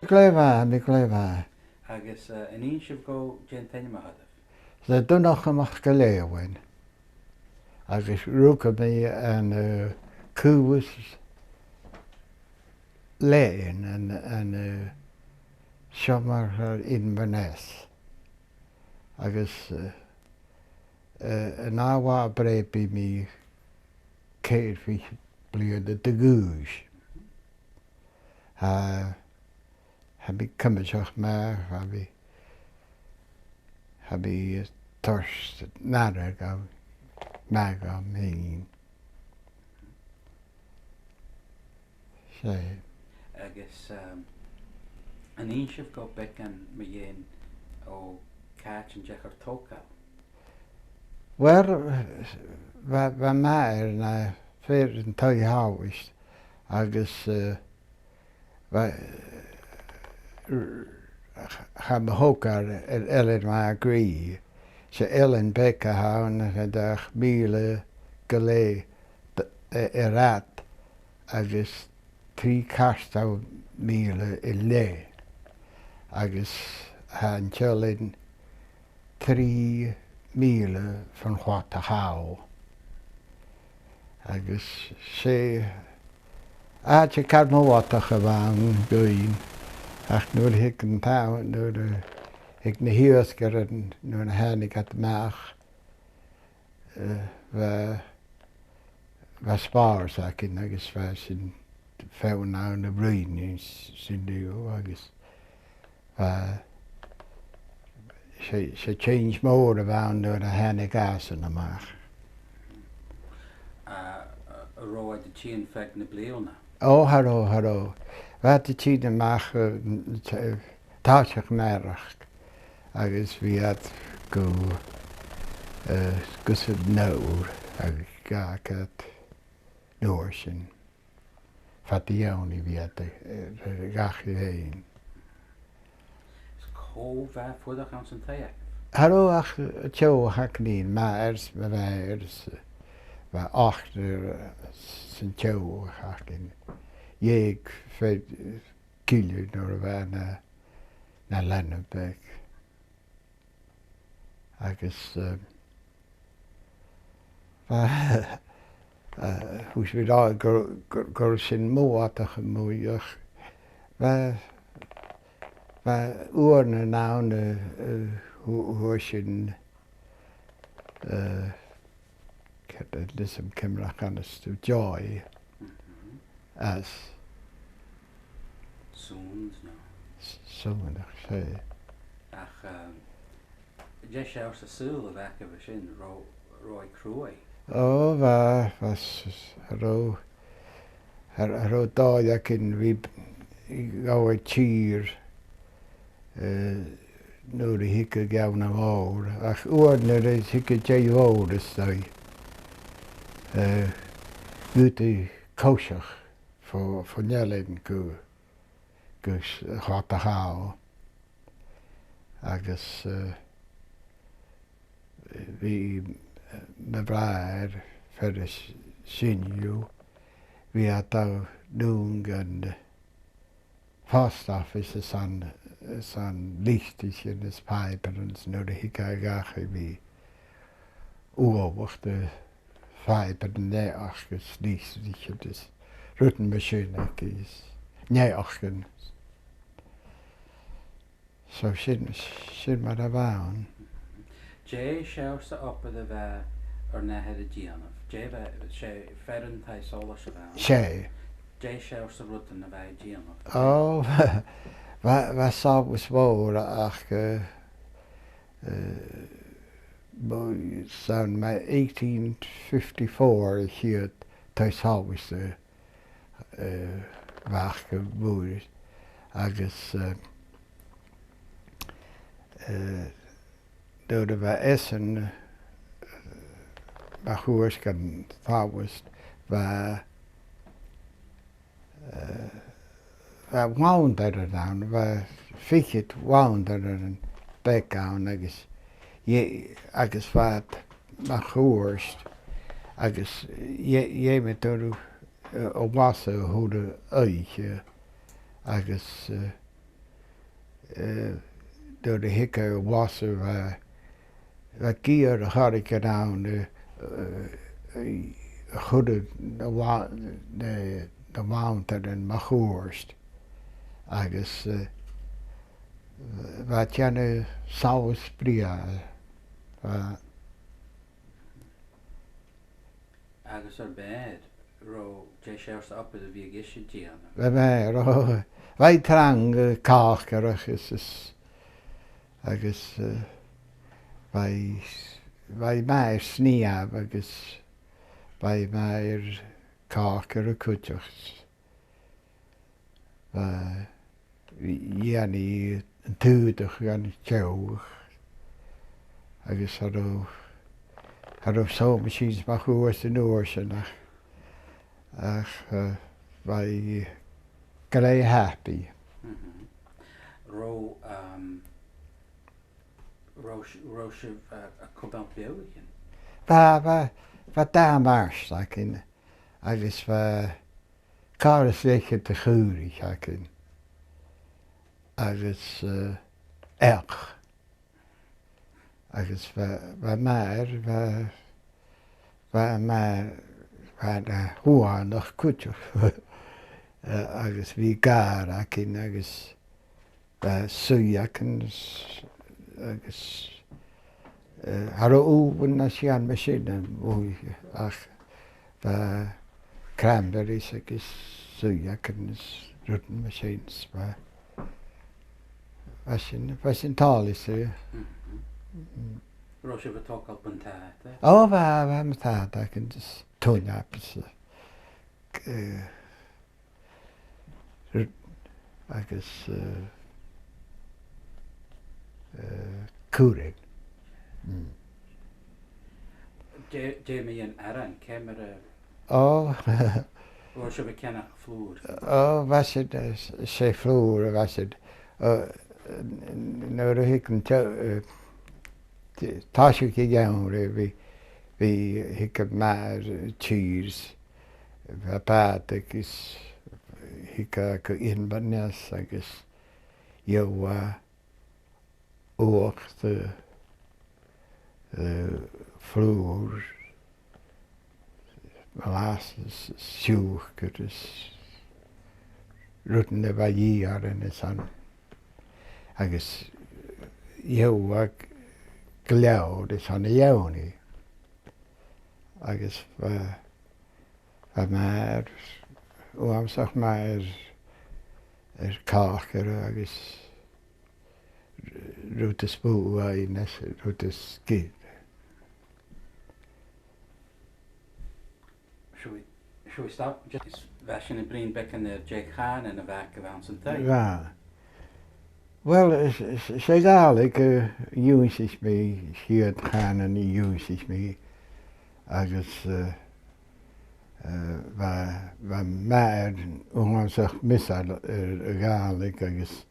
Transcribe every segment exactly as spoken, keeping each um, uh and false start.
Glè mhath, tha mi glè mhath. Agus, eh, an inns sibh dhomh dè an t-ainm a th' oirbh? 'S e Donnchadh MacIllEathain. Agus rugadh mi ann an, eh, Cubhas Lane, ann an, ann an, eh, Seòmar Inbhir Nis. Agus, eh, eh, an ath latha breith bidh mi ceithir fichead bliadhna de dh'aois. Tha, tha mi cuimseach math, tha mi, tha mi a' toirt an aire gu math dhomh fhìn. 'S e. Agus, ehm, an inns sibh dhomh beagan mu dheidhinn o càit an deach ur togail? Uill, bha, bha m' athair na fhear an taigh-sholais agus, eh, bha, eh, chaidh mo thogail air Eilean Mhac a' Ghraoidh. 'S e eilean beag a th' ann, an dà mhìle gu leth d-, a-, air fhad agus trì cairteal mìle air leth. Agus tha an t-eilean trì mìle fon chladach thall. Agus 's e àite car mothachadh a bh' ann dhuinn, ach nuair a thig an t-àm, nuair a thig na h-iasgairean, nuair a thàinig iad a-mach, eh, bha, bha spàrs againn agus bha sinn a' faighinn ann am broinn sin, sin dhiubh agus bha, 's e, 's e change mòr a bh' ann nuair a thàinig iadsan a-mach. A, a, an robh iad a' tighinn feadh na bliadhna? Ò, cha robh, cha robh. Bha iad a' tighinn a-mach, eh, n-, t-, toiseach Màrtair agus bhiodh iad gu, eh, gus an Iolaire agus dh'fhàgadh iad an uair sin. Fad a' gheamhraidh bhiodh iad, eh, a' dol dhachaigh fhèin. Is cò bha a' fuireach anns an taigh agaibh? Cha robh ach an teaghlach againn, m' athair 's mo mhàthair 's, eh, bha ochd, eh, san teaghlach againn. Dh'eug fear, eh, gille nuair a bha na, na leanabh beag. Agus, eh, bha, eh, thuirt mi riutha gur, gur, gur e sin mo bhàta a-muigh, ach bha, bha uaireannan ann, eh, eh, thu-, thuirt sinn, eh, Cad, eh, leis an ciamar a chanas tu, joy. Mhm. As. Sunnd, no? S-, sunnd, ach 's e. Ach, ehm, dè seòrsa saoghal a bh' agaibh an sin, robh, robh e cruaidh? Ò, bha, bha s-, s-, robh, cha, cha robh dòigh againn a bhith, a ghabhail tìr, eh, nuair a thigeadh geamhradh mhòr, ach uair nuair a thigeadh deigh mhòr a-staigh, eh, bhiodh tu a' coiseachd fo, fon eilean gu, gus a' chladach thall. Agus, eh, bha mo bhràthair, fear as sine dhiubh, bha e a' dol a-null gun post office is an, is an litrichean is pàipearan is nuair a thigeadh e dhachaigh bhiodh uabhas de phàipearan naidheachd is litrichean is rudan mar sin aige is naidheachdan. So sin, sin mar a bh' ann. Dè seòrsa obair a bha ur n-athair a' dèanamh? Dè bha, 's e fear an taigh-sholais a bh' ann? 'S e. Dè seòrsa rudan a bha e a' dèanamh? Ò, bha, bha solas mòr ach, eh, eh, bha, 's ann mu eighteen fifty-four a' chiad taigh-sholais a, eh, bh' aca a-muigh agus, eh, eh, nuair a bha esan, eh, mun cuairt dhan t-solas, bha, eh, bha wanderer ann, bha fichead wanderer beag ann agus dh'fhe-, agus bha iad mun cuairt agus dh'fhe-, dh'fheumadh tu, eh, an lasadh a chur an oidhche agus, eh, eh, nuair a thigeadh am bus, bha, bha gear air choreigin ann, eh, eh, a chuireadh na bha-, na, na banntan mun cuairt. Agus, eh, bha e a' dèanamh solas brèagha. Bha, Agus ur màthair, robh, dè seòrsa obair a bhiodh ise a' dèanamh? Bha m' athair, o, bha i trang, eh, còcaireachd is, is, agus, eh, bha i, bha i math air snìomh agus bha i math air còcaireachd cuideachd. Bha, dhèanadh i an t-aodach dhan teaghlach, agus cha robh, cha robh sewing machines mun cuairt an uair sin ach, ach, eh, bha i glè happy. Mhm. Robh, um, robh s-, robh sibh, uh, a' cumail beathaichean? Bha, bha, bha dà mhart againn, agus bha càr is leigeil de chaoraich againn, agus, eh, each. Agus bha, bha m' athair, bha, bha m' athair, bha e na shuarach cuideachd. Eh, agus bha gàrradh againn agus bha suidheagan agus, eh, cha robh uamhan no sìon mar sin a-muigh ach bha cranberries agus suidheagan is rudan mar sin, bha, bha sin, bha sin toilichte. Mhm. Mm. Robh sibh a' togail buntàta? O, bha, bha buntàta againn, just turnip is, eh, agus, eh, eh, curran. Mm. Dè, dè mu dheidhinn aran, ciamar a... O. Robh sibh a' ceannach flùr? O, bha sinn, eh, s-, 's e flùr a bha sinn. O, n-, n-, nuair a thigeadh an t-, eh, t-, toiseach a' gheamhraidh, bha, bha, thigeadh m' athair, eh, tìr, bha bàta agus thigeadh e gu Inbhir Nis agus gheibheadh e uacht, eh, eh, flùr, molasses, siùcar is rudan a bha a dhìth oirnn airson, agus gheibheadh e gu leòr airson a dheònaidh. Agus bha, bha m' athair uabhasach math air, air còcaireachd agus rud a' spùinneas, rud a' sgil. Should we, should we stop? Just, bha sinn a' bruidhinn beagan air dè chànan a bh' agaibh anns an taigh. Bha. Uill, 's, 's, 's e Gàidhlig a dh'ionnsaich mi, a' chiad chànan a dh'ionnsaich mi, agus, eh, eh, bha, bha m' athair uabhasach measail air a' Ghàidhlig agus,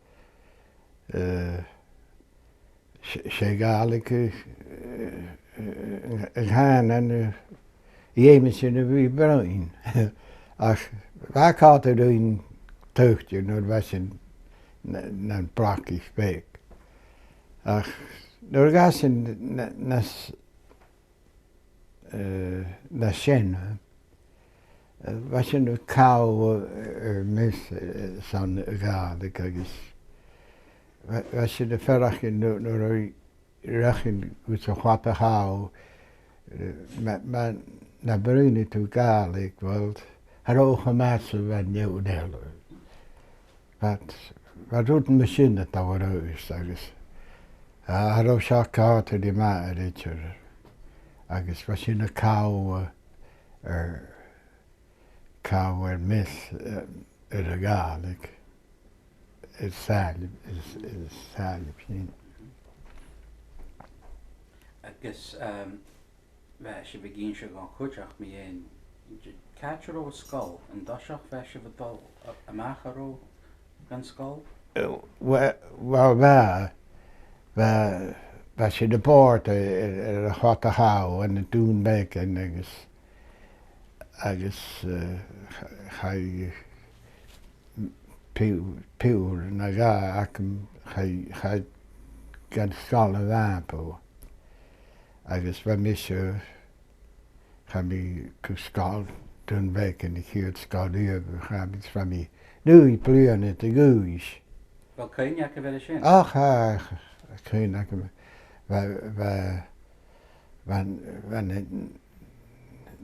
eh, 's, 's e Gàidhlig, eh, eh, a' chànan, eh, a dh'fheumadh sinn a bhith a' bruidhinn. Ach bha e coltach rinn tuigse nuair a bha sinn na, na bhrogaich bheag. Ach nuair a dh'fhàs sinn na, nas, eh, nas sine, eh, bha sinn a' call, eh, air meas, eh, airson a' Ghàidhlig agus bha, bha sinn a' faireachdainn nuair, nuair a ruigeadh sinn gus a' chladach, eh, ma, ma, nam bruidhneadh tu Gàidhlig, uill, cha robh cho math 's a bha an fheadhainn eile. Bha, bha rudan mar sin a' dol air adhart agus, ah, cha robh seo coltach ri m' athair idir. Agus bha sinn a' call, eh, air call air meas, eh, air a' Ghàidhlig, air sàillibh, air, air sàillibh sin. Agus, ehm, bha sibh ag innse dhomh cuideachd mu dheidhinn, càit an robh an sgoil, an toiseach bha sibh a' dol a-, a-mach an robh dhan sgoil? Eh, we-, uill, bha, bha, bha sinn a' bòrdadh air, air, air a' chladach ann an Dùn Bheagain agus, agus, eh, ch-, chaidh piu-, piuthar no dhà agam, chaidh, chaidh dhan sgoil a' Bhàboo. Agus bha mise, chaidh mi gu sgoil Dùn Bheagain, a' chiad sgoil riamh, chaidh mi, bha mi naoi bliadhna a dh'aois. Bheil cuimhne agaibh air sin? Ach, ach, cuimhne agam. Bha, bha, bha, bha na,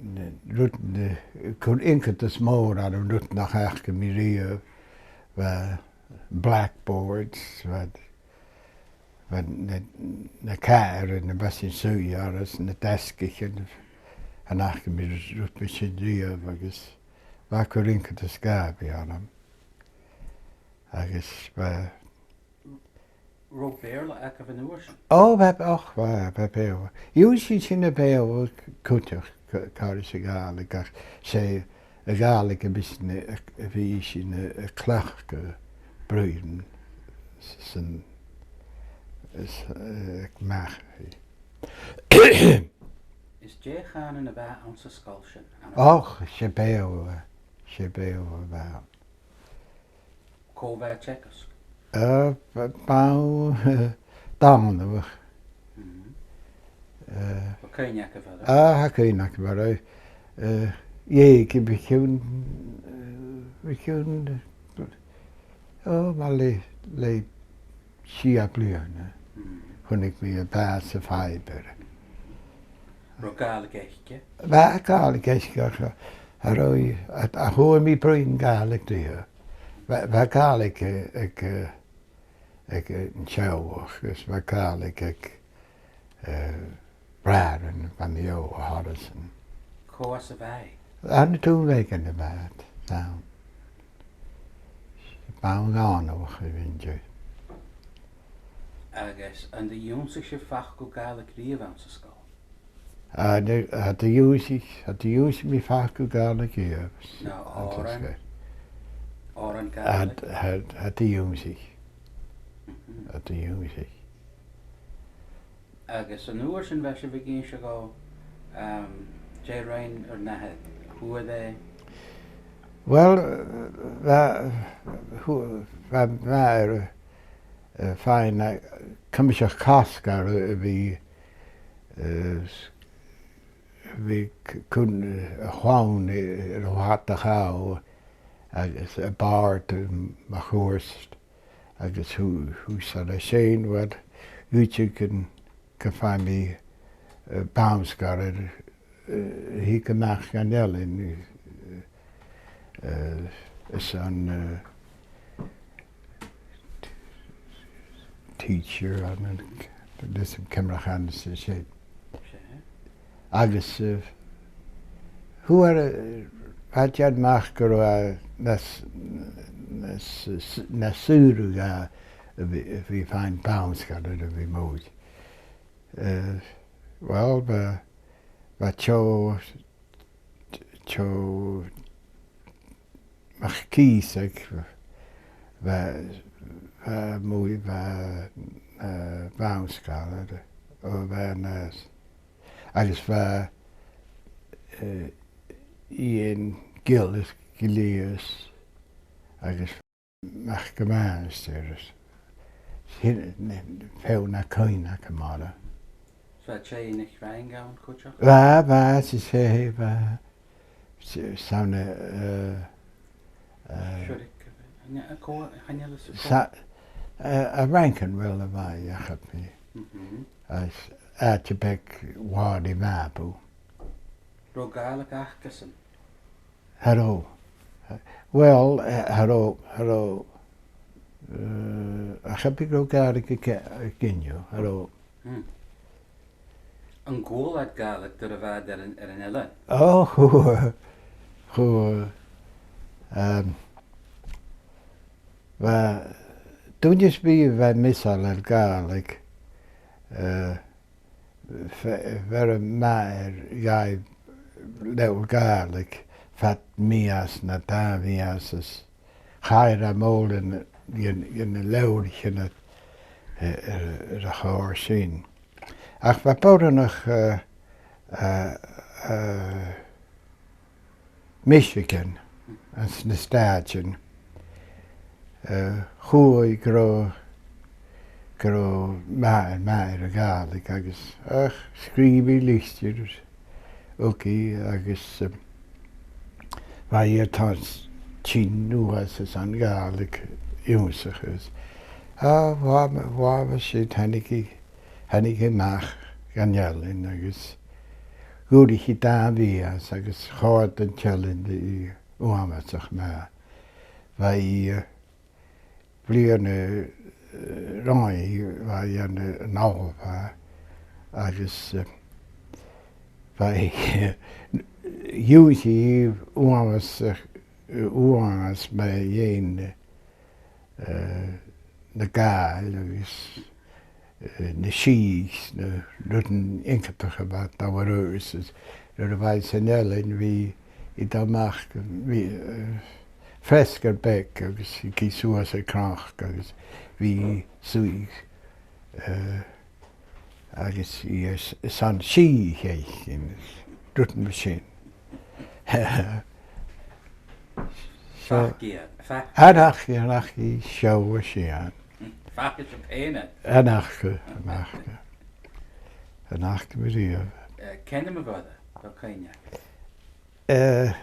na rudan, a' cur iongantas mòr orm, rudan nach fhaca mi riamh, bha blackboards, bha, bha na, na cathair, na bha sinn a' suidhe orra, na deasgaichean, chan fhaca mi rud mar sin riamh, agus bha e a' cur iongantas gu math orm. Agus bha Robh Beurla agaibh an uair sin? Ò, bha, och, bha, bha Beurla. Dh'ionnsaich sinn a' Bheurla cuideachd, c-, còmhla ris a' Ghàidhlig, ach 's e a' Ghàidhlig a bha sinn a', a bha sinn a', a' cleachdadh a' bruidhinn s-, san, s-, eh, a-mach. Is dè a' chànan a bh' anns an sgoil sin? Och, 's e Beurla, 's e Beurla a bh' ann. Cò bha a' teagasg? Eh, b-, bha, eh, Dòmhnall. Mhm. Eh, Bheil cuimhne agaibh air? Ah, tha cuimhne agam air. Eh, dh'eug e bho chionn, eh, bho chionn, eh, ò, mar le, le sia bliadhna. Mhm. Chunnaic mi e a' bàs sa phàipear. Robh Gàidhlig aice? Bha Gàidhlig aice, ach cha robh, a, a fhuair mi bruidhinn Gàidhlig rithe. Bha, bha Gàidhlig aig, aig, eh, aig, eh, an teaghlach, agus bha Gàidhlig aig, eh, bràithrean, bha mi òg a thoiseach. Cò às a bha i? Ann an Dùn Bheagain a bha i, ann. Bha i Dòmhnallach a bh' innte. Agus an do dh'ionnsaich sibh facal Gàidhlig riamh anns an sgoil? Ah, no, cha do dh'ionnsaich, cha do dh'ionnsaich mi facal Gàidhlig riamh. No, anns an òran? Sgoil. Òran Gàidhlig? Cha, cha, cha do dh'ionnsaich. Mhm. Cha do dh'ionnsaich. Agus an uair sin bha sibh ag innse dhomh, um, dè rinn ur n-athair, fhuair e? Well, bha, fhu-, bha m' athair, eh, faighinn, eh, cuimseach cosgair a bhith, eh, s-, bhith c-, cun, eh, a' chlann, eh, air a' bhàta chaol agus a' bàrr, eh, mun cuairt, agus thu-, thusa le sin, well, dh'fhaodte gun, gum faigh mi, eh, bun-sgoilear, eh, a thig a-mach dhan eilean, eh, eh, airson, eh, teacher, ann an, leis an ciamar a chanas sibh sin. Agus, eh, fhuair, eh, bha iad a' dèanamh a-mach gun robh e nas, nas, nas saoire dha a bhith, a bhith a' faighinn bun-sgoilear nuair a bha mi òg. Eh, well, bha, bha Teo, Teo MacÌosaig, bha, bha mu, bha, eh, bun-sgoilear, o, bha, eh, agus bha, eh, Iain Gillis, Gillies, agus MacMhaighstir, sin, feadhainn a tha cuimhne agam orra. Bha tè Inbhir Mheanbh ann cuideachd? Bha, bha, 's e, bha. S-, 's ann, eh, eh, Siorrachd, chan eil fhios agam. Sa-, eh, a Rankin, well, a bha, a chaidh mi. Mhm. Agus àite beag mhòr ri Màbu. Robh Gàidhlig acasan? Cha robh. Well, eh, cha robh, cha robh, eh, ach cha bhiodh Gàidhlig aig, aig duine, cha robh. Hmm. An cuala iad Gàidhlig nuair a bha iad air an, air an eilean? Ò, chuala, chuala. Ehm, bha, duine sam bith a bha measail air Gàidhlig, eh, f-, bheir m' athair dhaibh leabhar Gàidhlig fad mìos no dà mhìos is chaidh e mòran dhen, dhen na leabhraichean a, a, a, a chòrd sin. Ach bha boireannach, eh, eh, eh, Michigan, anns na Stàitean, eh, chuala i gun robh gun robh m' athair, m' athair a' Ghàidhlig agus, ach, sgrìobh i litir thuice agus, um, bha i a' tighinn suas airson Gàidhlig ionnsachadh. A, bha, bha sin, thàinig i, thàinig i a-mach dhan eilean agus dh'fhuirich i dà mhìos agus chòrd an t-eilean rithe uabhasach math. Bha i, eh, bliadhna, eh, roimhe, bha i ann an Alba agus, eh, bha i, dh'ionnsaich i uabhasach, eh, uabhasach mu dheidhinn, eh, na Gàidheil agus, eh, na sìthichean, na rudan iongantach a bha a' dol air adhart. Nuair a bha i san eilean, bha i a' dol a-mach, bha, eh, feasgar beag agus a' tighinn suas a' chnoc agus bha i a' suidhe, eh, agus i airson sìthichean, rudan mar sin. So, faic i, faic- an fhaic i, an fhaic i seo a-nis? Faic i seo fhèin. An fhaic i, an fhaic i. An fhaic i mi riamh. Eh, ciamar a bha i, a bheil cuimhne agad? Eh,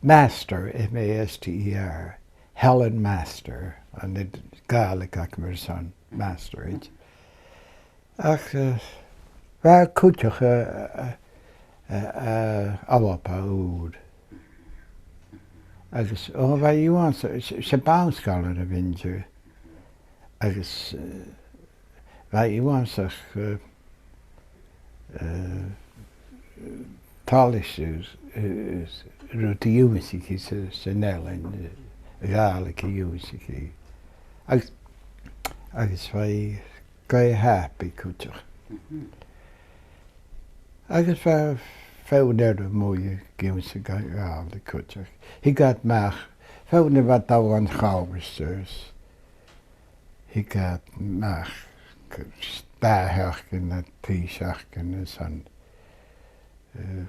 Master, M A S T E R, Helen Master, an e Gàidhlig a th' aca airson Master, eh? Ach, eh, bha i cuideachd, eh, eh, eh, eh, Alba ùr. Agus, o, bha i uabhasach, 's e, 's e bannsgoilear a bh' innte. Agus, eh, bha i uabhasach, eh, eh, toilichte, eh, rudan a dh'ionnsaich i sa, san eilean, eh, Gàidhlig a dh'ionnsaich i. Agus, agus bha i gu happy cuideachd. Mhm. Agus bha feadhainn eile a-muigh ag ionnsachadh Gà-, Gàidhlig cuideachd. Thigeadh iad a-mach, feadhainn a bha a' dol dhan choltais, thigeadh iad a-mach gu, dà sheachdain no trì seachdainean airson, eh,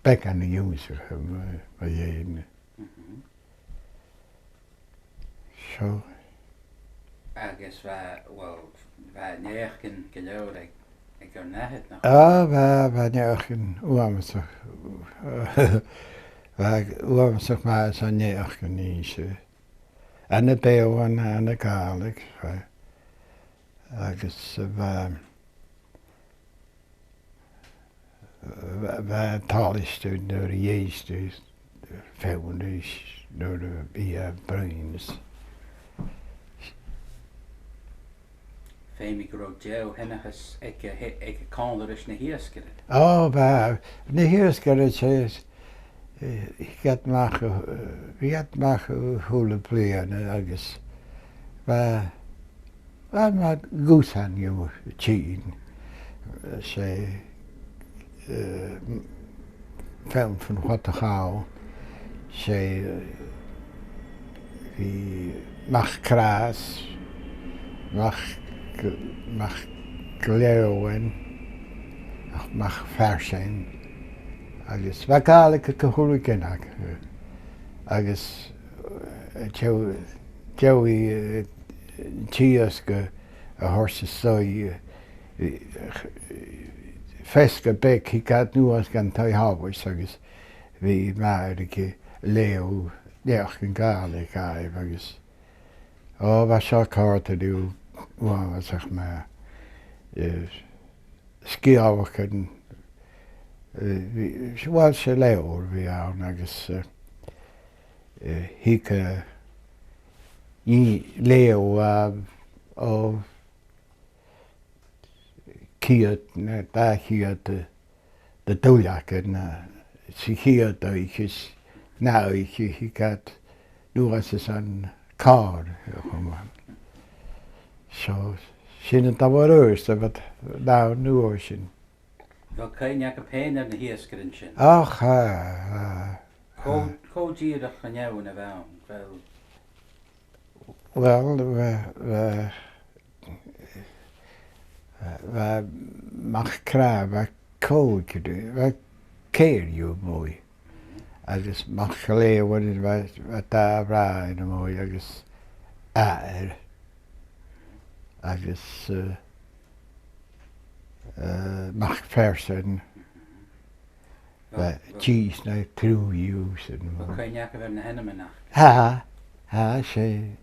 beagan ionnsachadh mu, mu dheidhinn. Mhm. Seo. Agus bha, well, bha naidheachdan gu leòr aig, aig ur n-athair, nach robh? Ah, bha, bha naidheachdan uabhasach, bha uabhasach math airson naidheachdan innse. Ann am Beurla, ann an Gàidhlig, bha. Agus bha, bha, bha e toilichte nuair a dh'èisteadh feadhainn ris nuair a bha e a' bruidhinn. Feumaidh gun robh deagh sheanchas aige, aige còmhla ris na h-iasgairean. Ò, bha, na h-iasgairean, 's e, eh, thigeadh iad a-mach, eh, bhiodh iad a-mach a h-uile bliadhna agus bha, bha, bha guth ann dhiubh tighinn. 'S e, eh, m-, feadhainn bhon Mhòd a' Chall, 's e, eh, bha MacCràs, Mac, MacGill-Eain, Mac, MacPhearsain, agus bha Gàidhlig aig a h-uile duine aca. Agus, eh, deagh, deagh, eh, an t-iasg a thoirt a-staigh, eh, feasgar beag, thigeadh iad a-nuas dhan taigh-sholais agus bha m' athair aige a' leughadh naidheachdan Gàidhlig dhaibh agus, ò, bha seo a' còrdadh riutha uabhasach math. Eh, sgeulachdan, eh, bha, well, 's e leabhar a bh' ann agus, eh, eh, thigeadh, eh, leughadh, eh, o, ceud no dà cheud de, de dhuilleagan, eh, sa chiad oidhche is an ath oidhche thigeadh iad a-nuas airson càr a chumail. So, sin an dà bhliadhna a bha, an uair sin. A bheil cuimhne agaibh fhèin air na h-iasgairean sin? Ach, ah, ah. Cò, cò dìreach an fheadhainn a bh' ann? A bheil Well, bha, bha, bha MacCràs, bha còig, bha ceithir dhiubh a-muigh. Agus MacGill-Eain, bha, bha dà bhràthair a-muigh agus athair. agus, eh, eh, MacPherson, bha, bha, dithis na triùir dhiubh sin. Bha cuimhne agaibh air na h-ainmean aca? Tha, tha, 's e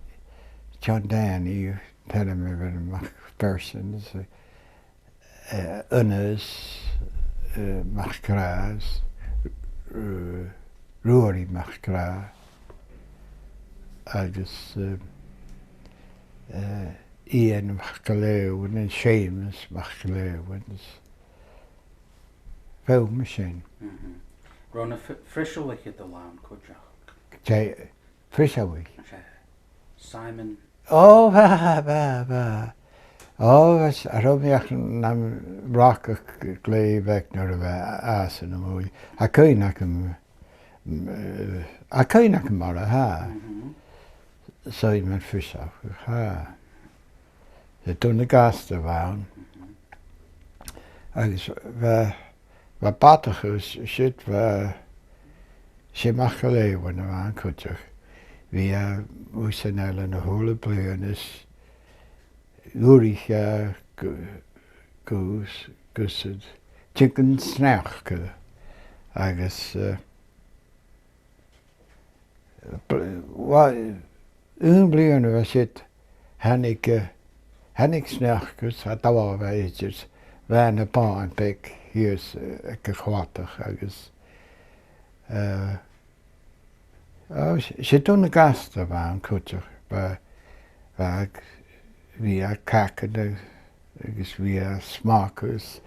John Danny, an t-ainm a bh' air MacPherson, is, eh, Aonghas, eh, MacRath, eh, Ruairidh MacRath, agus, eh, eh, Iain MacIllEathain, Seumas MacIllEathain, is feadhainn mar sin. Mhm. Robh na fri-, frisealaich a' dol ann cuideachd? Dè, frisealaich? Simon. Ò, bha, bha, bha. Ò, bha, 's, cha robh mi ach nam rachadh glè bheag nuair a bha e às an a-muigh. Tha cuimhne agam, mm, eh, tha cuimhne agam air, tha. Mhm. Simon Fisher, tha. 'S e duine gasta a bh' ann. Mhm. Agus bha, bha bàtaichean, siud bha, 's e MacIllEathain a bh' ann cuideachd. Bha e, bha e san eilean a h-uile bliadhna is dh'fhuirich e gu, gus, gus an tigeadh an sneachda agus, eh, bl-, bha, aon bhliadhna a bha siud, thàinig, eh, thàinig sneachda agus cha do dh'fhalbh e idir, bha e na bhàta beag shìos, eh, aig a' chladach agus, eh, ò, 's, 's e duine gasta a bh' ann cuideachd, bha, bha, bha e a' cagnadh agus bha e a' smocadh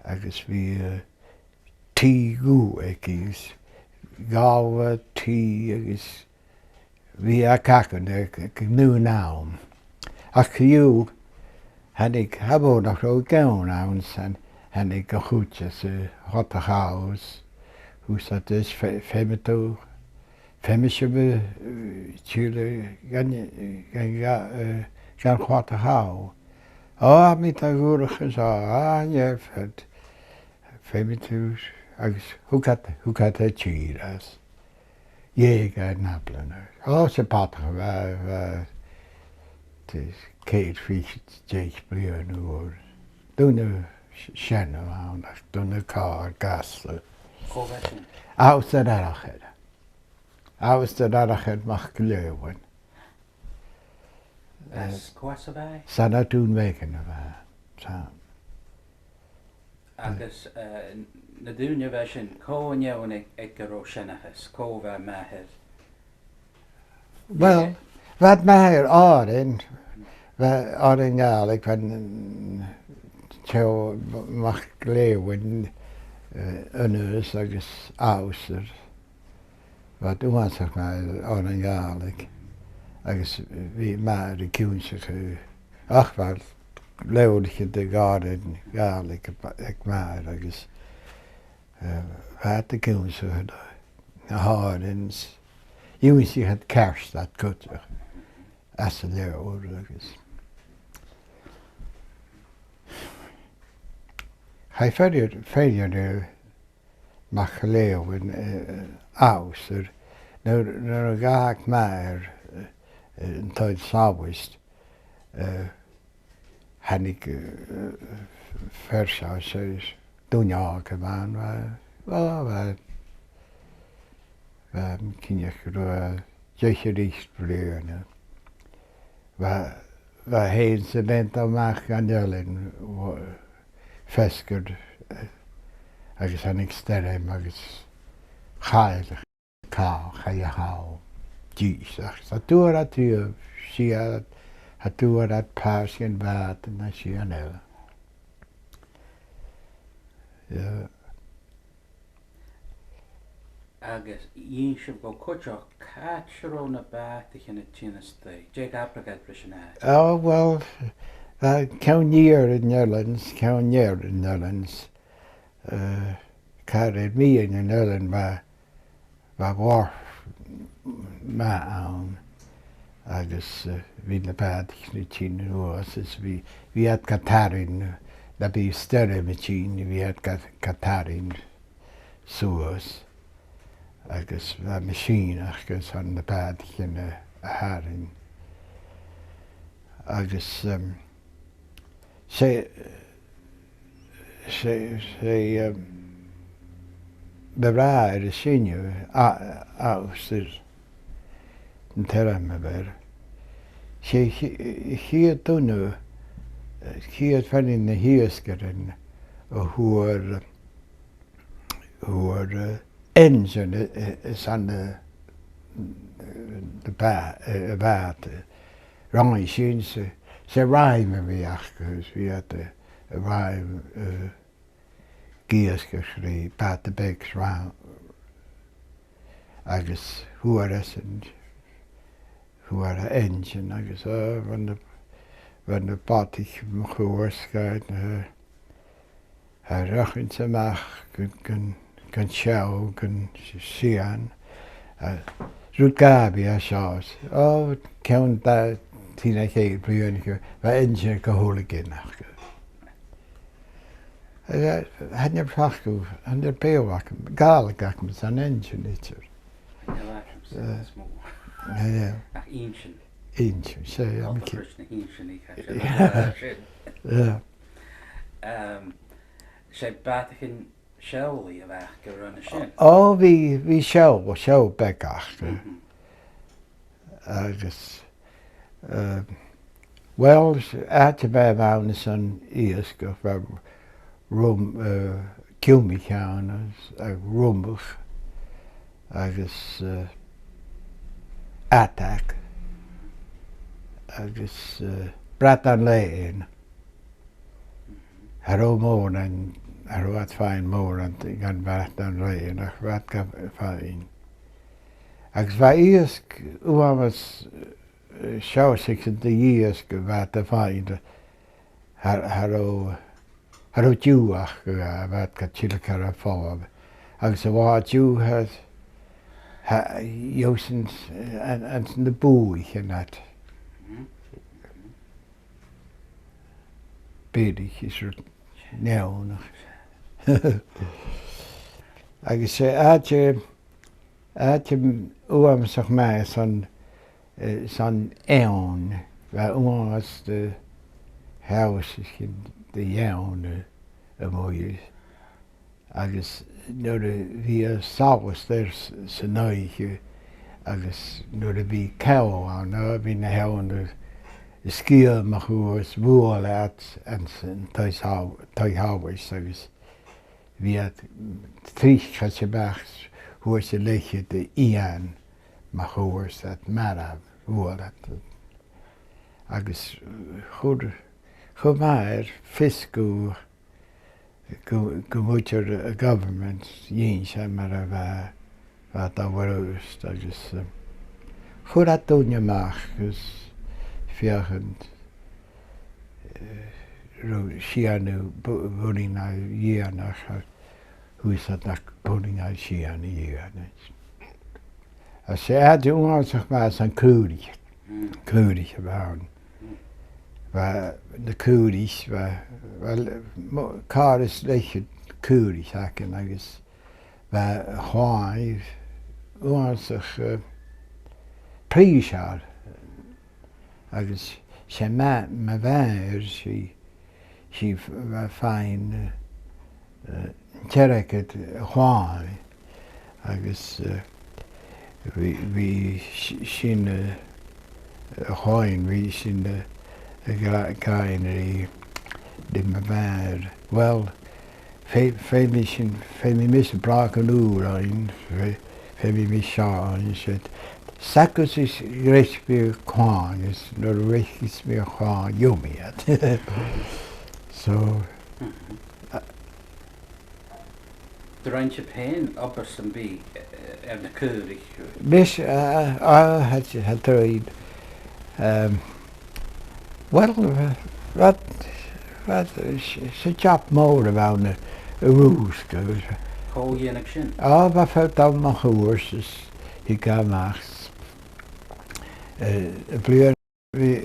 agus bha e, eh, tì dhubh aige, is ghabhadh e tì agus bha e a' cagnadh aig, aig an aon àm. Ach co-dhiù, thàinig, cha mhòr nach robh geann ann, 's thàinig a' chuid às a' chladach às, thuirt iad, is fe-, feumaidh tu, feumaidh sibh, eh, tilleadh dhan, dhan, eh, dhan chladach às. Ò, tha mi a' dol a dh'fhuireach an seo, a, nì, feumaidh, feumaidh tu, agus thug iad, thug iad e tìr às. Dh'eug e na bliadhna. Ò, 's e bàtaichean, bha, bha, ceithir fichead deug bliadhna a dh'aois. Duine s-, sean a bh' ann, ach duine càirdeil gasta. Cò bha sin? Alasdair Fhearchair. Alasdair Fhearchair MacIllEathain. Is cò às a bha e? 'S ann à Dùn Bheagain a bha e. 'S ann. Agus, eh, na daoine a bha sin, cò an fheadhainn aig, aig an robh seanchas, cò bha màthair? Well, bha màthair Òrain, bha Òrain Ghàidhlig, bha an, tè MacIllEathain, eh, Aonghas agus Alasdair. Bha iad uabhasach math air Òrain Ghàidhlig, agus bha màthair ag ionnsachadh, ach bha leabhraichean de dh'Òrain Ghàidhlig aig màthair agus, eh, bha iad ag ionnsachadh na h-òrain, dh'ionnsaich iad ceart iad cuideachd às an leabhar agus chaidh fear, fear, eh, MacIllEathain, eh, Alasdair, nuair, nuair a dh'fhàg màthair, eh, eh, an t-Sabbaid, eh, thàinig, eh, fear seo, 's e duine òg a bh' ann, bha, bha, bha, bha, cinnteach gun robh e deich air fhichead bliadhna. Bha, bha e fhèin 's a bhean a-mach dhan eilean, bha, feasgar, eh, agus thàinig stoirm agus chaill e, caill, chaidh e thall. Dìreach. Cha d' fhuair iad riamh sìon, cha d' fhuair iad pàirt dhen bhàta no sìon eile. Yeah. Agus dh'inns sibh dhomh cuideachd càit an robh na bàtaichean a' tighinn a-staigh, dè ag abradh iad ris an àite? Oh, well, bha ceann iar an eilein, ceann ear an eilein, eh, car air meadhan an eilein, bha, bha wharf math ann, agus, eh, bha na bàtaichean a' tighinn a-nuas, is bha, bha iad ga tarraing, nam biodh stoirm a' tighinn, bha iad ga, ga tarraing suas, agus bha machine aca airson na bàtaichean a, a tharraing. Agus, em, 'S e, 's e, 's e, um, mo bhràthair as sine, a, a, 's e an t-ainm a bh' air. 'S e a' chi-, a' chiad duine, a' chiad fhear de na h-iasgairean a fhuair, fhuair, eh, engine, eh, eh, 's ann, eh, eh, a' bhà-, eh, a' bhàta. Rinn sinn 's e, 's e ràimh a bh' aca, 's bha iad, eh, a' ràimh, eh, ag iasgach ri bàta beag 's ràimh, agus fhuair esan, fhuair e engine agus, eh, bha na, bha na bàtaichean mun cuairt sgaoil, eh, a' rachainn a-mach gun, gun, gun seòl, gun s-, sian, a, rud gabhaidh a seo. Ò, ceann dà, trì no ceithir bliadhna, bha engine aig a h-uile gin aca. Eh, chan eil fhios agam, chan eil beò agam, Gàidhlig agam san engine idir. Chan eil agam, eh, is mó. Eh, ach engine. Engine, 's e, Alba Chris na h-engine, chaidh sé. Yeah. Yeah. Um, 's e bàtaichean seòlaidh a bh' aca ron a sin. Ò, bha, bha seòl, seòl beag aca. Mhm. Agus, eh, well, 's e àite a bh' ann airson iasgach, bha rum, eh, cumadh ann agus, agus rumbach agus, eh, atag agus, eh, bradan-lèine. Cha robh mòran, cha robh iad a' faighinn mòran dhan bhradan-lèine, ach bha iad ga faighinn. Agus bha iasg uabhasach, eh, seòrsa de dh'iasg a bha iad a' faighinn, cha, cha robh, cha robh diù aca, bha iad ga tilgeil air falbh. Agus a bha diù, tha, tha, gheibh sinn, an, anns na bùithean iad. Bìdeach is rud neònach. Agus 's e àite, àite uabhasach math son, eh, son eun, bha uabhas de sheòrsaichean de dh'eun, eh, a-muigh. Agus nuair a bhiodh solas air s-, san oidhche, agus nuair a bhiodh call ann, bhiodh na h-eòin a' sgiathadh mun cuairt, bhuail iad anns an taigh-shal-, taigh-shalais, agus bhiodh iad tric a' coiseachd a-mach, thuirt a leithid de eun mun cuairt, iad marbh, bhuail iad. Agus chuir, chuir mi air fios gu gu, gu muinntir a' government, dh'inns e mar a bha, bha dà bhrost agus, eh, chuir iad daoine a-mach agus feuchainn, eh, robh sìon bu-, bunadh a dhèanamh, ach thuirt iad nach bunadh sìon a dhèanamh. Agus 's e àite uabhasach math son caoraich, caoraich a bh' ann. Bha na caoraich, bha, bha le-, mo-, càil is leth-cheud caoraich againn agus bha a' chlòimh uabhasach, eh, prìseil. Agus 's e mo, mo mhàthair, 's i, 's i f-, bha a' faighinn, eh, eh, an t-airgead a' chlòimh. Agus, eh, bha, bha s-, sinn, eh, a' chlòimh, bha sinn, eh, a' gra-, gràdhainn ri, ri mo mhàthair. Well, feu-, feumaidh sinn, feumaidh mise bràgan ùr fhaighinn, feu-, feumaidh mise seo fhaighinn, 's e, sagas is greis mi a' chlòimh, is nuair a reicis mi a' chlòimh, gheibh mi iad. So, a- Do rinn sibh fhèin obair sam bith, eh, air na caoraich? Mise, a, a, a, tha, tha, tha, ehm, well, eh, bha, bha, 's e, 's e job mòr a bh' ann a, a' rùsgadh. Cò dhèanadh sin? A, bha feadhainn mun cuairt is thigeadh a-mach. Eh, a' bhliadhna bha,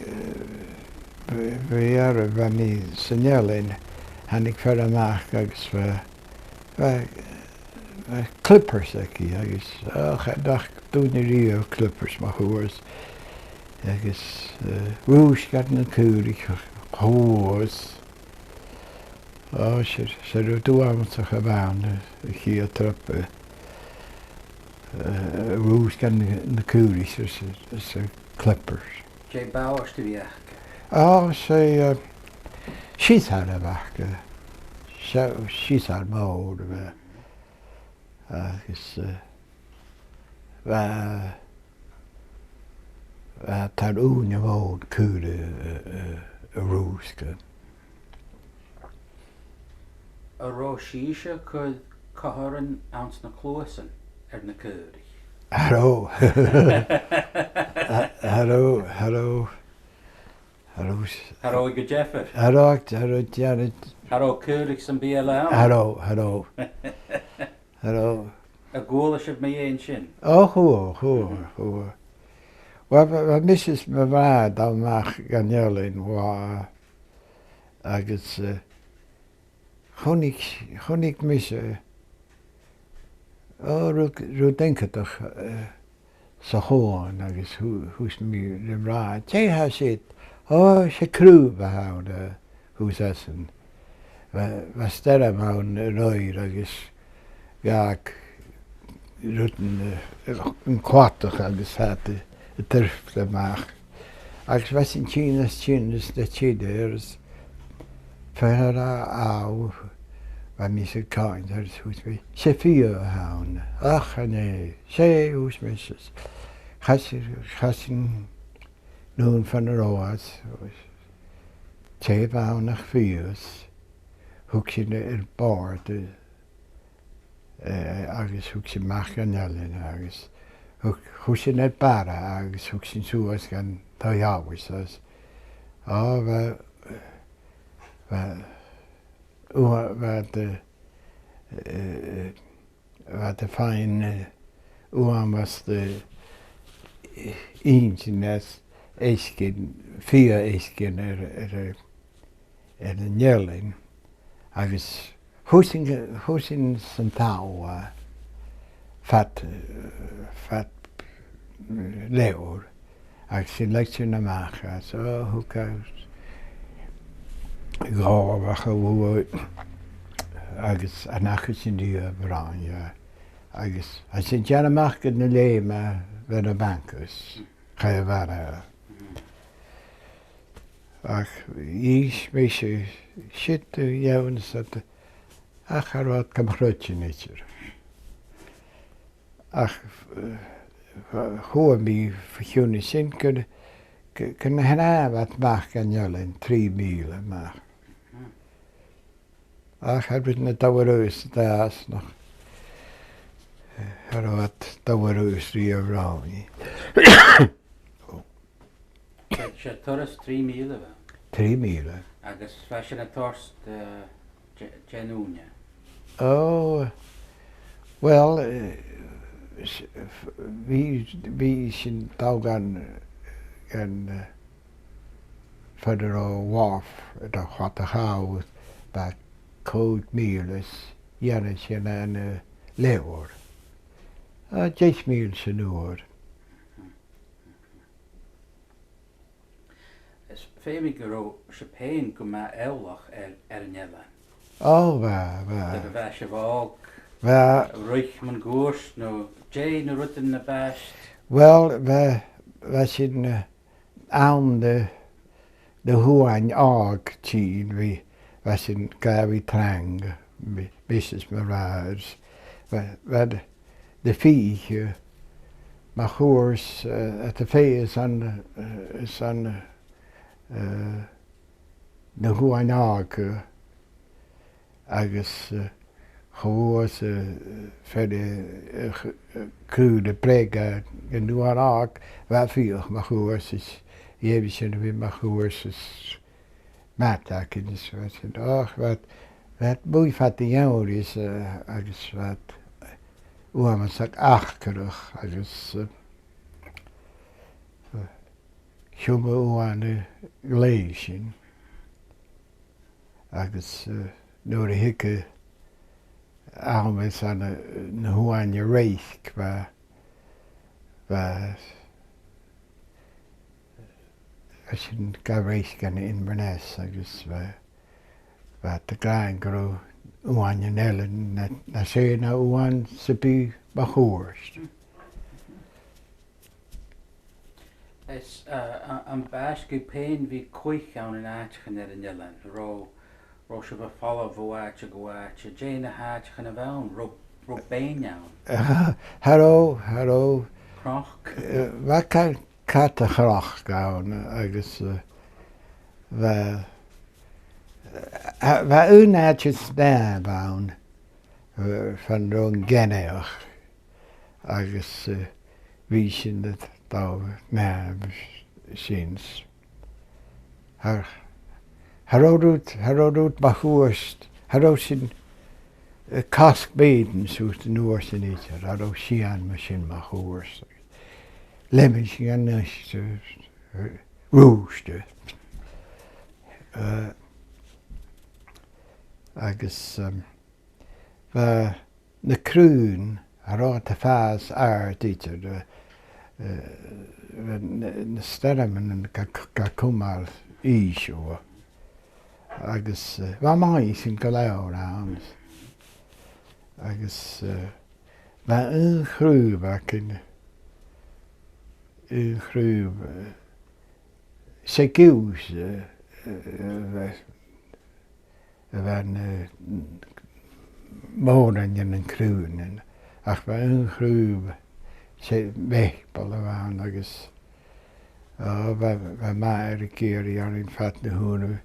bha, bha, air a bha mi san eilean, thàinig fear a-mach agus bha, bha, bha clippers aige agus, och, chan fhaca duine riamh clippers mun cuairt. Agus, eh, rùsgadh na caoraich cho luath 's Ò, 's e, 's e rud uabhasach a bh' ann, a' chiad trup, eh, eh, rùsgadh na, na caoraich 's a, 's a, 's a clippers. Dè b' àbhaist a bhith aca? Ò, 's e, eh, siosar a bh' aca. Sia-, siosar mòr a bh' aca. Agus, eh, bha, bha iad air ùine mhòr caora, eh, eh, a rùsgadh. An robh sibhse a' cur comharran anns na cluasan air na caoraich? Cha robh. Cha, cha robh, cha robh. Cha robh s- Cha robh gu diofar. Cha robh, cha robh, cha robh. Cha robh caoraich sam bith eile ann. Cha robh, cha robh. Cha robh. An cuala sibh mu dheidhinn sin? Ò, chuala, chuala, chuala. Uill, bha, bha Mrs mo bhràthair a' dol a-mach dhan eilean, bha, agus, eh, chunnaic, chunnaic mise, ò, rud, rud iongantach, eh, sa chuan agus thu-, thuirt mi ri mo bhràthair, "Dè tha siud?" "Ò, 's e craobh a th' ann," eh, thuirt esan. Bha, bha stoirm ann an-uiridh agus dh'fhàg rudan, eh, an cladach agus tha iad a', a' toirt a-mach. Agus bha sinn a' tighinn is a' tighinn is a' tighinn air is fear a bha, bha mise a' coimhead air is thuirt mi, "'S e fiadh a th' ann." "Ach, an e?" "'S e," thuirt Mrs. Chaidh sinn, chaidh sinn a-null far an robh e, 's e, tè a bh' ann ach fiadh, thug sinn air bòrd, eh, eh, agus thug sinn a-mach dhan eilean agus thug, chuir sinn air bara agus thug sinn suas dhan taigh-sholais is, ò, bha, bha, ua-, bha de, eh, bha de fhèin, eh, uabhasach de, eh, inntinn is fhaicinn, fiadh fhaicinn air, air, air an eilean, agus chuir sinn, chuir sinn san t-sabhal e fad, fad, eh, leathuair, agus sin leig sinn a-mach e, so thug e dhà bheathach a bhuail, agus an acair sin ri a' bhroinn, agus, agus sin dèanamh a-mach gun do leum e bho na bancas, chaidh a mharbhadh. Ach dh'inns mise sin do dh'Eòin is, ach cha robh iad gam chreidsinn idir. Ach, eh, chuala mi bho chionn sin gun, gun, gun do shnàmh iad a-mach dhan eilean trì mìle a-mach. Ach cha robh na dàmhair-aois a' dol às nach, eh, cha robh iad dàmhair-aois ri a' bhroinn. Bha e turas trì mìle, a bheil? Trì mìle. Agus bha sin a' toirt, eh, dè, dè an ùine? Ò, uill, eh, s-, f-, bha, bha sinn a' dol dhan, dhan, eh, far an robh wharf, dhan chladach shabhail, bha còig mìle is dhèanadh sin ann an, eh, leathuair. Ah, deich mìle san uair. Is feumaidh gun robh sibh fhèin gu math eòlach air, air an eilean. Ò, bha, bha. Nuair a bha sibh òg. Bha. Ruith mun cuairt, no dè na rudan a b' àbhaist? Uill, bha, bha sinn, eh, ann an, na h-uain òg a' tighinn, bha, bha sinn gu math trang, mi-, mise is mo bhràthair. Bha, bha na fithich, eh, mun cuairt, eh, at a fèis an, eh, san, eh, na h-uain òg, eh, agus, eh, chluas, eh, fear, eh, ch-, eh, cù na brèige, eh, an uair òg, bha fiadh mun cuairt is dh'fheumadh sinn a bhith mun cuairt is math againn is bha sin. Och, bha, bha mu fhada dhen gheamhradh is, eh, agus bha uabhasach acrach agus, eh, chùm uaine glè sin. Agus, eh, nuair a thigeadh àm is ann an, eh, na h-uain a reic, bha, bha, bha sinn ga reic ann an Inverness agus bha, bha iad ag ràdh gun robh uain an eilein na, na seann uain sam bith mun cuairt. Is, uh, a-, am b' àbhaist dhuibh fhèin a bhith a' cluich ann an àiteachan air an eilean? Robh, robh sibh a' falbh bho àite gu àite? Dè na h-àiteachan a bh' ann? Robh, robh beinn ann? Cha robh, cha robh. Cnoc? Eh, bha ca-, cat a' chnoc ann agus, eh, bha, eh, bha aon àite snàmh ann, eh, far an robh an ceann agus, eh, bha sinn a' dol a shnàmh sin. Cha, cha robh rud, cha robh rud mun cuairt, cha robh sinn, eh, cosg maidean suas an uair sin idir, cha robh sìon mar sin mun cuairt. Leum sinn a-nis, eh, rùisgte. Eh, agus, ehm, bha na craobhan, cha robh iad a' fàs àrd idir, eh, eh, na, na stoirmean ga, ga cumail innse. Agus, eh, bha maise gu leòr ann. Agus, eh, bha aon chraobh againn, aon chraobh, eh, 's e giuthas, eh, eh, a bha na mòran de na craobhan, ach bha aon chraobh, 's e maple a bh' ann agus, o, bha, bha m' athair ag iarraidh oirnn fad na h-ùine,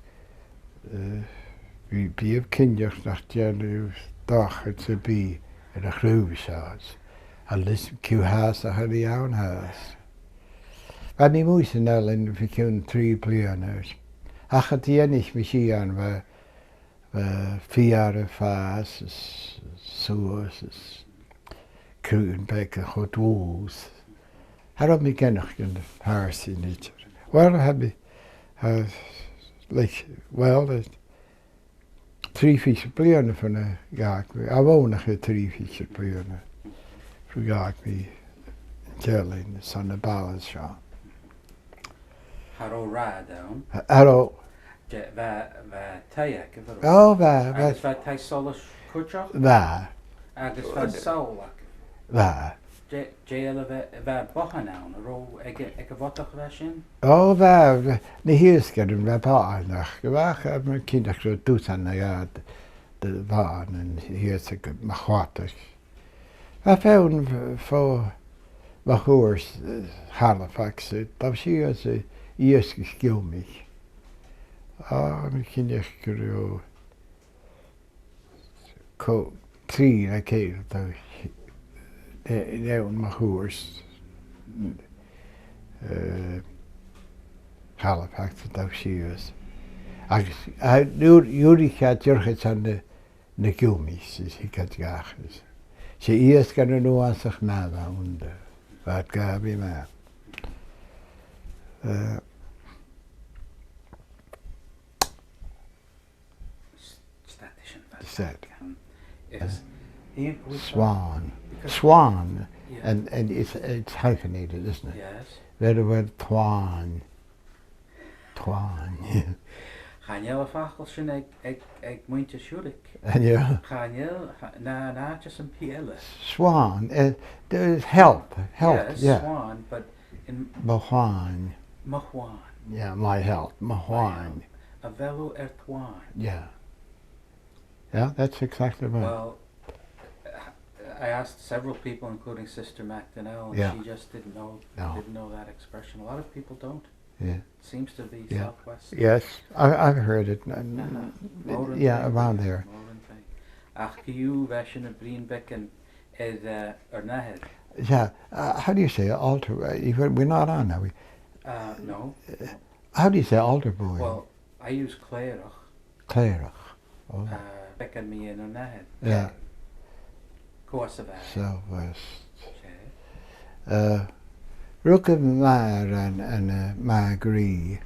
eh, bha, bha e cinnteach nach dèanadh dorchadas sam bith air a' chraobh seo, a leis ciù shàsach a bha ann fhathast. Bha mi a-muigh san eilean bho chionn trì bliadhna, ach an dèidh sin bha eh, feur a' fàs is suas is craobhan beaga cho dlùth. Cha robh mi ag aithneachadh an fharsaingeachd idir. Uill, tha mi, eh, like, uill, eh, trì fichead bliadhna bhon a dh'fhàg mi, a bhon a chaidh trì fichead bliadhna bhon a dh'fhàg mi an t-eilean 's na balaich seo. Cha robh rathad ann. Cha robh. Dè, bha, bha taigh agaibh, an robh? O, bha, bha. Agus bha taigh solais cuideachd? Bha. Agus bha sabhal agaibh? Bha. Dè, dè eile bha, bha bothan ann, an robh, aig, aig a' bhodach a bha sin? O, bha, bha, na h-iasgairean, bha bothan aca, bha, tha mi cinnteach gun robh dusan no dhà de, de bhothan an iasgair mun chladach. Bha feadhainn fo, mun cuairt, eh, Halifax, eh, a' dol sìos, eh, iasgach giomaich. Ah, tha mi cinnteach gun robh còig, trì no ceithir a' dol, eh, eh, mun cuairt, eh, Halifax a' dol sìos. Agus, ah, nuair, nuair a chaidh iad, dh'fhuirich iad na, na giomaich is thigeadh iad dhachaigh. 'S e iasgairean uabhasach math a bh' ann, bha iad gu math math. Eh, S-, stad sin, stad. Um, is, swan. Because swan. Yeah. And, and it's, it's hyphenated, isn't it? Yes. Bheir a' bhàrd tuain. Tuain. Chan eil am facal sin aig, aig, aig muinntir Siùdaig. An eil? Chan eil, cha-, na, na, just am P L. Swan, eh, there is help, help, yes, yeah. Swan, but in mo thuain. Mo thuain. Yeah, my help, mo thuain. A bheil thu air tuain? Yeah. Yeah, that's exactly right. Well, I asked several people, including Sister MacDonnell, and yeah, she just didn't know, no, didn't know that expression. A lot of people don't. Yeah. Seems to be, yeah, southwest. Yes, I, I've heard it. N-, n-, uh-huh, yeah, around there. Mòran taing. Ach co-dhiù, bha sinn a' bruidhinn beagan air, uh, ur n-athair. Yeah, uh, how do you say altar? Uh, you, we're not on, are we? Uh, no. Uh, how do you say altar boy? Well, I use clèireach. Clèireach. Oh. Uh, beagan mu dheidhinn ur n-athair. Yeah. Cò às a bha e? Southwest. 'S e. Uh, rugadh m' athair ann, ann an, uh, Margaree.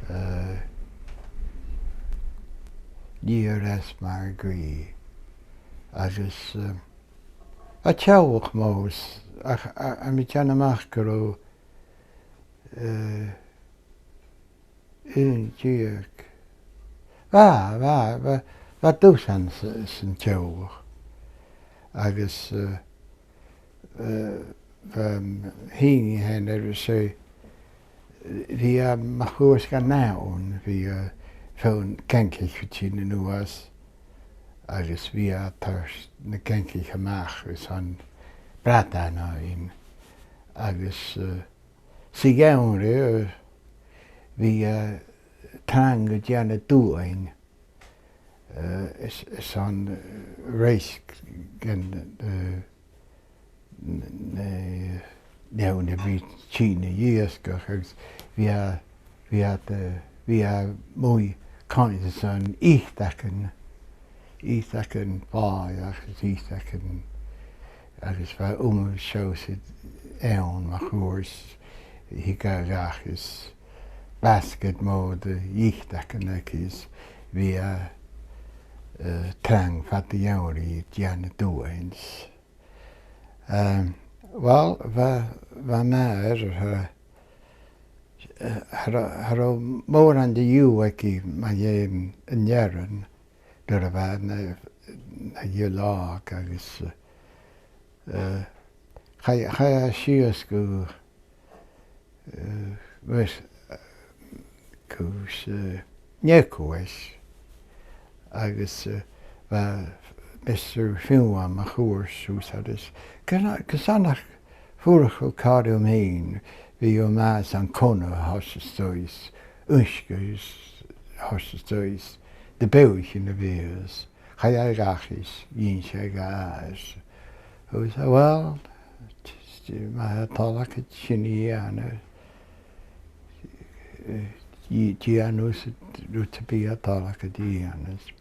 Uh, near S Margaree. Agus, uh, a' teaghlach mòr, ach, a, a, mi a' dèanamh a-mach gun robh, uh, aon deug. Bha, bha, bha, bha dusan sa, san teaghlach. Agus, eh, eh, bha, um, shìneadh fhèin air seo, bha, eh, mo chuairt gan ann, bha, eh, feadhainn gainmhich a' tighinn a-nuas, agus bha iad a' toirt na gainmhich a-mach airson bradan fhaighinn. Agus, eh, sa gheamhradh, eh, bha, eh, trang a' dèanamh dubhain, eh, is, is an, eh, reic gun, eh, n-, n-, eh, neamh na bhith a' tighinn a dh'iasgach, agus bha, bha, eh, bha mi a' coimhead airson iteagan, iteagan bàidh agus iteagan, agus bha uimhir seòrsa ann, mo chuairt, thig a-mach is basket mòr de dh'iteagan aige is bha, eh, trang fad a' gheamhraidh a' dèanamh dubhain. Ehm, uill, bha, bha m' athair, eh, eh, cha robh, cha robh mòran de dhiù aige mu dheidhinn an fhearainn nuair a bha e na, na ghille òg agus, eh, chaidh, chaidh e sìos gu, eh, bheir, eh, cùis, eh, Nioclais, agus, eh, bha Mister Fionnlagh, mo chuairt, suas air is, gus, gus an do fuirich thu càil rium fhìn, bha thu math airson connadh a thoirt a-staigh, uisge a thoirt a-staigh, de bheathaichean a bhios. Chaidh e dhachaigh is dh'inns e dha is, thuirt e, uill, t-, t-, ma tha toil agad sin a dhèanamh, eh, dè-, dèan thusa rud sam bith a tha toil agad a dhèanamh.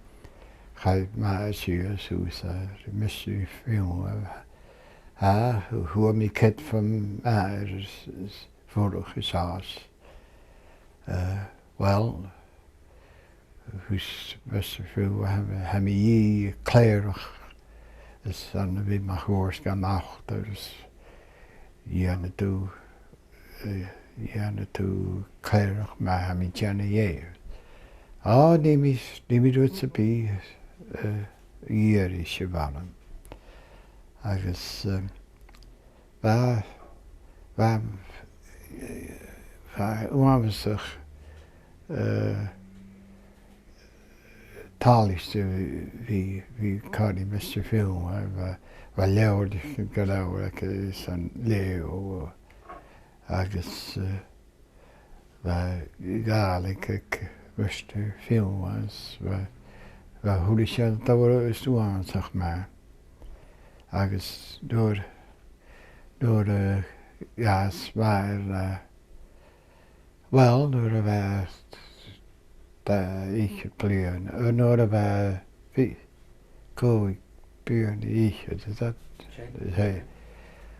Chaidh m' athair sìos suas air Mister Fionnlagh. Ah, fhuair mi cead bhom athair is, is fuirich is às. Eh, uill, thuirt Mister Fionnlagh, tha, tha mi a dhìth clèireach, is ann a bhith mo chuairt gan altair is dhèanadh tu, eh, dhèanadh tu clèireach ma tha mi a' dèanamh dheth. Ò, nì mi, nì mi rud sam bith, eh, dh'iarraidh sibh ann. Agus, eh, bha, bha, bha e uabhasach, eh, toilichte a bhith, bhith, bhith còmhla ri Mister Fionnlagh, bha, bha leabhraichean gu leòr aige airson leughadh agus, eh, bha Gàidhlig aig Mister Fionnlagh, bha, bha a h-uile sìon a bha uabhasach math. Agus nuair, nuair a dh'fhàs m' athair, eh, uill, nuair a bha e dà fhichead bliadhna, eh, nuair a bha e fi-, còig bliadhna fichead, is that? Seadh.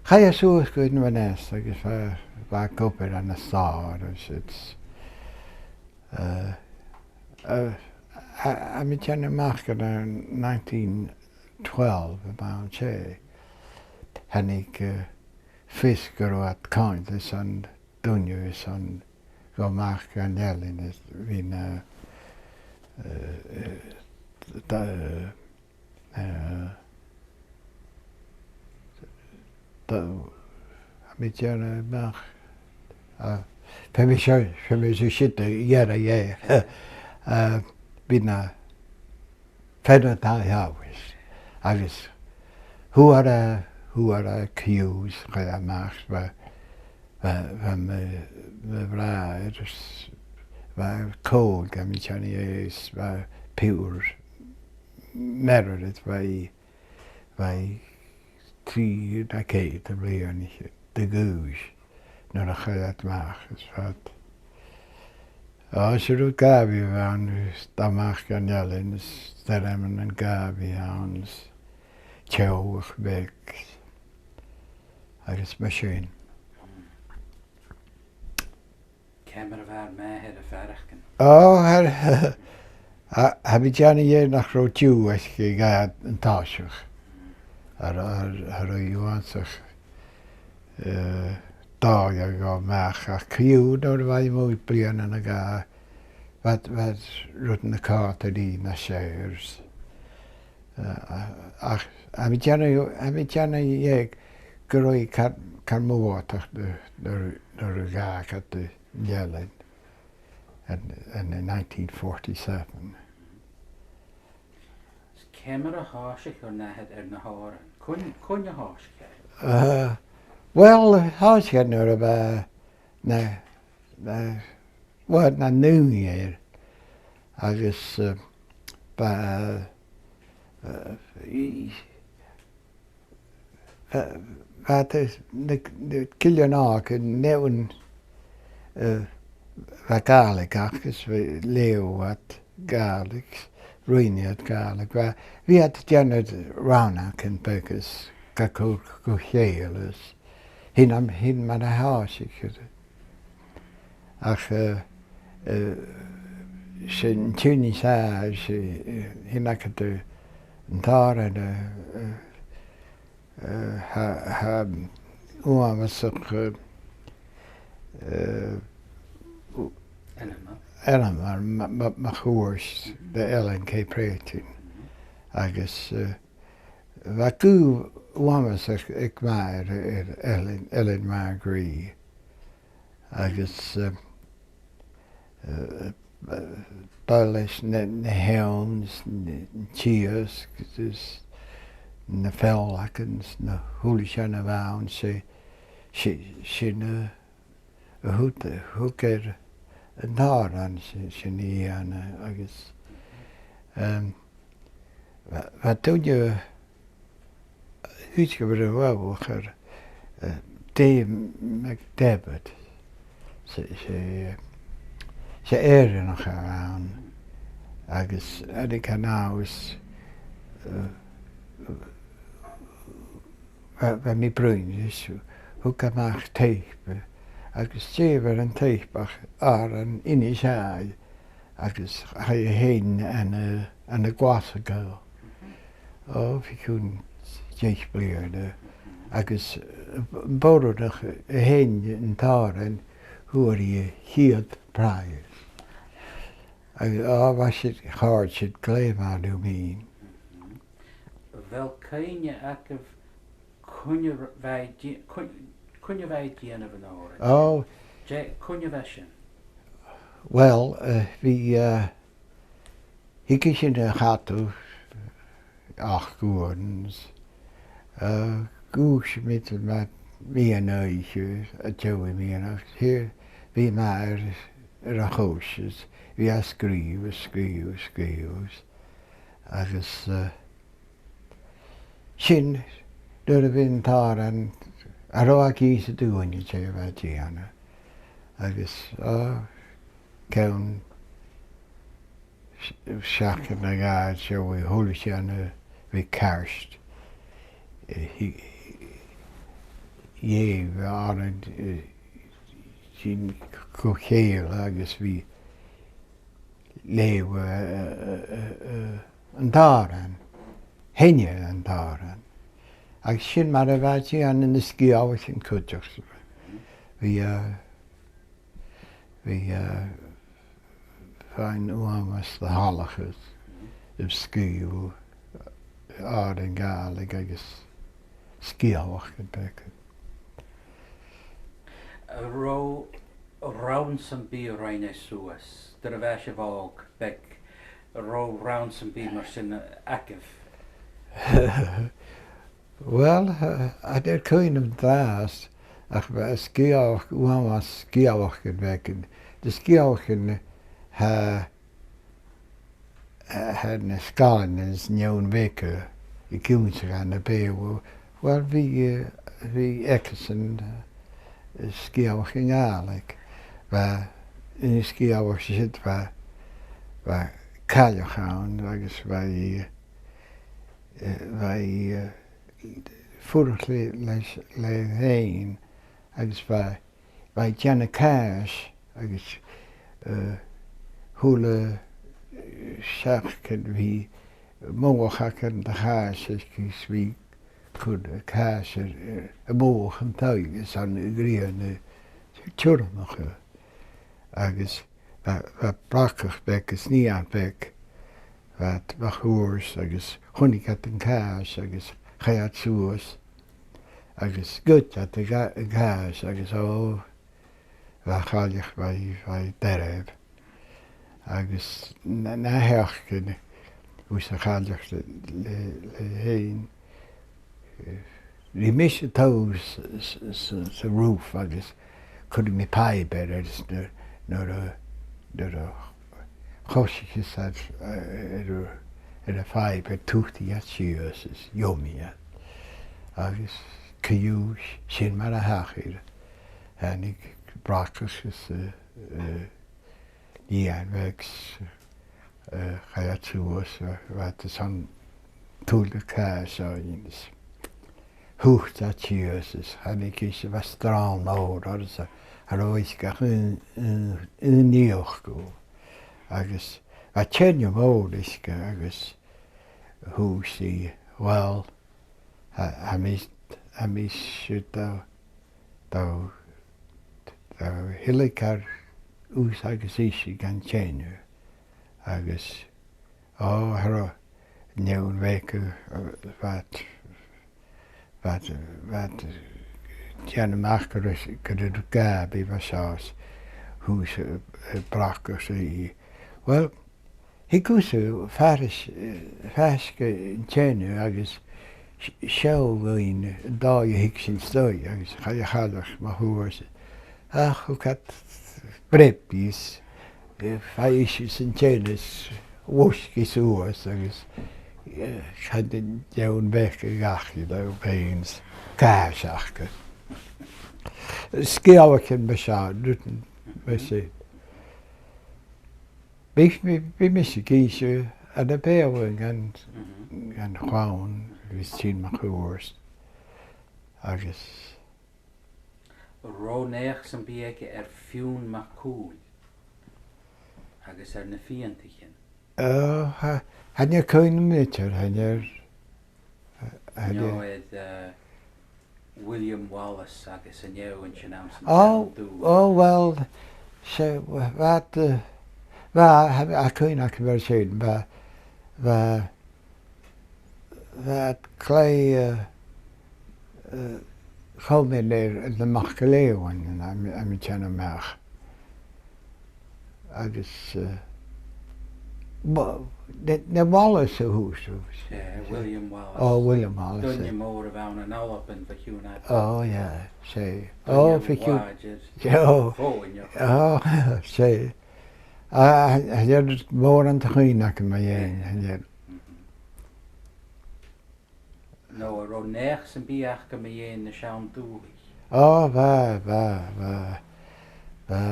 Chaidh e suas gu Inverness agus bha, bha e ag obair ann an stòr, is it's, eh, eh, a, a, a' mi dèanamh a-mach gun ann nineteen twelve, about, eh, thàinig, eh, fios gun robh iad a' coimhead airson duine airson a dhol a-mach dhan eilean is bhith na, eh, eh, da-, eh, da-, tha mi a' dèanamh a-mach, eh, feumaidh seo, feumaidh seo siud a dhèanamh, eh, eh, bhith na feadhainn a tha a' faighinn. Agus fhuair e, fhuair e ciùs, chaidh e a-mach, bha, bha, bha mo, mo bhràthair, bha e còig, tha mi a' smaoineachadh, is bha e piuthar Meredith, bha i, bha i trì no ceithir de bhliadhnaichean de dh'aois nuair a chaidh iad a-mach is fad. Ò, 's e rud gàbhaidh a bh' ann, is dol a-mach dhan eilean, is stoirmean gàbhaidh a bh' ann, is teaghlach bheag, agus mar sin. Ciamar a bha ur màthair a' faireachdainn? Ò, tha, tha, tha mi a' dèanamh dheth nach robh diù aice dha an toiseach. Cha robh, cha, cha robh i uabhasach, eh, dòigheil dhomh a-mach, ach co-dhiù nuair a bha i mu bhliadhna no dhà, bha, bha rudan a' còrdadh ri na shares. Eh, ach, tha mi a' dèanamh, tha mi a' dèanamh dheth gun robh e car, car mothachail nuair, nuair, nuair a dh'fhàg iad an eilean in, in nineteen forty-seven. Is ciamar a thòisich ur n-athair air na h-òrain? Cuin, cuin a thòisich e? Eh, well, thòisich e nuair a bha na, na, well, na naoinaichean air. Agus, eh, bha, eh, i, bha, bha iad, na, na gillean òga, an fheadhainn, eh, bha Gàidhlig aca, is bha, leugh iad Gàidhlig, rinn iad Gàidhlig. Bha, bha iad a' dèanamh rannagan beaga is ga cur gu chèile is sin am, sin mar a thòisich iad. Ach, eh, eh, 's e an t-iongnadh as fheàrr, 's e, eh, sin agad, eh, an t-òran, eh, eh, eh, tha, tha uabhasach, eh, eh, u-, ainmeil. Ainmeil, ma, ma, ma chuairt le Ellen K. Praitin. Mhm. Agus, eh, bha guth uabhasach aig m' athair air, air Ellen, Ellen Margaree. Agus, eh, eh, eh, b' e leis na, na h-eòin, na, na tìos, is na feòlagan, na h-uile sìon a bh' ann, 's e, 's e, sin a, a thug, thug air an t-òran sin, sin a dhèanamh, agus, ehm, bha, bha duine, thuirt gu bheil e uabhasach, eh, Dave McDevitt, 's e, 's e, 's e Èireannach a bh' ann, agus aig an àm, eh, bha, bha mi a' bruidhinn ris, thug e a-mach teip, agus dh'èirich an teip ach air an Innis Àir, agus chaidh e fhèin ann an, ann an Glaschu. O, bho chionn deich bliadhna, agus, eh, b-, boireannach a sheinn an t-òran, fhuair i a' chiad prize. Agus, o, bha sin, chòrd sin glè mhath rium fhìn. A bheil cuimhne agaibh cuin a bha e a' dè-, cuin, cuin a bha e a' dèanamh an òrain? O. Dè, cuin a bha sin? Well, eh, bha, eh, thigeadh sinn a chadal ochd uairean, eh, dhùisgeadh sinn mu mheadhan-oidhche, an dèidh mheadhan-oidhche, bha m' athair air a' chois, is bha e a' sgrìobhadh, sgrìobhadh, sgrìobhadh, agus, eh, sin, nuair a bha an t-òran, a robh e ag innse do dhaoine dè bha e a' dèanamh. Agus, o, ceann s-, seachdain no dhà, 's e, bha a h-uile sìon, eh, bha ceart. Eh, hi-, dh'èigh e an t-òran, eh, sin gu chèile agus bha leugh, eh, eh, eh, eh, an t-òran, sheinneadh e an t-òran. Agus sin mar a bha e a' dèanamh na sgeulachdan cuideachd. Bha, eh, bha, eh, feadhainn uabhasach de thoileachas a' sgrìobhadh òrain Ghàidhlig agus sgeulachdan beaga. An robh rann sam bith a rinn e suas, nuair a bha sibh òg, beag, an robh rann sam bith mar sin agaibh? Well, eh, chan eil cuimhne agam an-dràsta, ach bha sgeulachd, uabhasach sgeulachdan beaga. Na sgeulachdan, tha, eh, tha na sgoilearan is na daoine bheaga ag ionnsachadh na Beurla. Well, bha, eh, bha aigesan, eh, sgeulachdan Gàidhlig. Bha, na sgeulachdan sin, bha, bha cailleach ann agus bha i, eh, bha i, eh, a' fuireach le, leis, leatha fhèin agus bha, bha i a' dèanamh càis agus, eh, a h-uile, eh, seachdain bha mòran de chàis aice agus bha i a' cur a' chàis air, air a' mhodh an taigh agus an grian a' tiormachadh. Agus bha, bha bracach beag is nighean bheag, bha iad mun cuairt agus chunnaic iad an càis agus chaidh iad suas agus ghoid iad an ca-, an càis agus o, bha a' chailleach, bha i, bha i doirbh. Agus na, na sheachdain, bha a' chailleach le, le, leatha fhèin, eh, rinn mise tòrr s-, s-, s-, sa roof agus chuir mi pàipear air is nuair, nuair a, nuair a choisich iad, eh, air, air a' phàipear, thug iad sìos is dh'iomaich iad. Agus co-dhiù sin mar a thachair, thàinig bracach is, eh, eh, nighean bheag, eh, chaidh iad suas, eh, bha iad airson tuilleadh càis fhaighinn is thuit iad sìos is thàinig ise, bha srann mòr orra is cha robh uisge ach aon, aon, aon fhiacail. Agus bha teine mòr uisge agus thuirt i, well, tha, tha mise, tha mise do, do, do thilgear thusa agus ise dhan teine. Agus, o, cha robh an fheadhainn bheaga, eh, bha iad, bha iad, bha iad a' dèanamh a-mach gur, gur e gàbhaidh a bha seo is thuit, eh, bracach i. Well, thig thusa faisg, eh, faisg an teine agus s-, seall dhuinn an dòigh a thig sinn a-staigh agus chaidh a' chailleach mun cuairt. Ach thug iad breab is, eh, chaidh ise san teine is loisg i suas agus, eh, chan eil an fheadhainn bheaga a dh'fhaca i leotha fhèin is càis aca. Sgeulachdan mar seo, rudan mar sin. Bha mi, bha mise ag innse ann am Beurla dhan, dhan chlann agus sin mun cuairt. Agus an robh naidheachd sam bith aige air Fionn MacCumhaill agus air na Fianntaichean? Ò, tha, chan eil cuimhn' agam idir, chan eil. Chan eil. No air, eh, William Wallace agus an fheadhainn sin anns an t-seann dùthaich. Ò, well, 's e, bha iad, eh, bha, tha, tha cuimhn' agam air sin, bha, bha, bha iad glè, eh, eh, chomain air na MacIllFhinnein, tha mi, tha mi a' dèanamh a-mach. Agus, eh, Wa-, na, na Wallace a thuirt thu? Yeah, William Wallace. Ò, William Wallace, eh. Duine mòr a bh' ann an Alba bho chionn fhada. Ò, yeah, 's e. Ò, duine bho chionn. Ò, 's e. A, a, a, chan eil mòran de chuimhne agam mu dheidhinn, chan eil. No an robh naidheachd sam bith aca mu dheidhinn na seann dùthaich? Ò, bha, bha, bha, bha,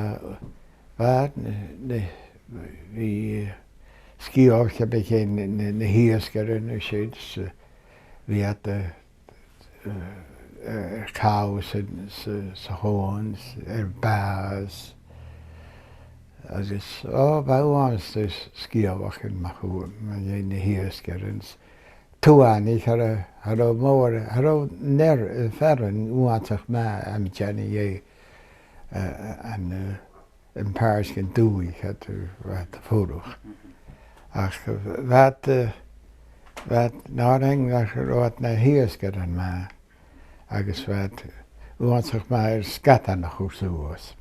bha, na, na, bha sgeulachdan mu dheidhinn na, na, na h-iasgairean is sin, 's, eh, bha iad, eh, eh, air call sa, sa, sa chuan, air bàs. Agus, ò, bha uamhas de sgeulachdan mu, mu dheidhinn na h-iasgairean. Tuathanaich, cha robh, cha robh mòr, cha robh an fhear-, an fearann uabhasach math, tha mi a' dèanamh dheth, eh, an, eh, am pàirt dhen dùthaich a bha iad a' fuireach. Ach bha iad, eh, bha iad, an uair sin, cha robh iad na h-iasgairean math, agus bha iad uabhasach math air sgadan a chur suas.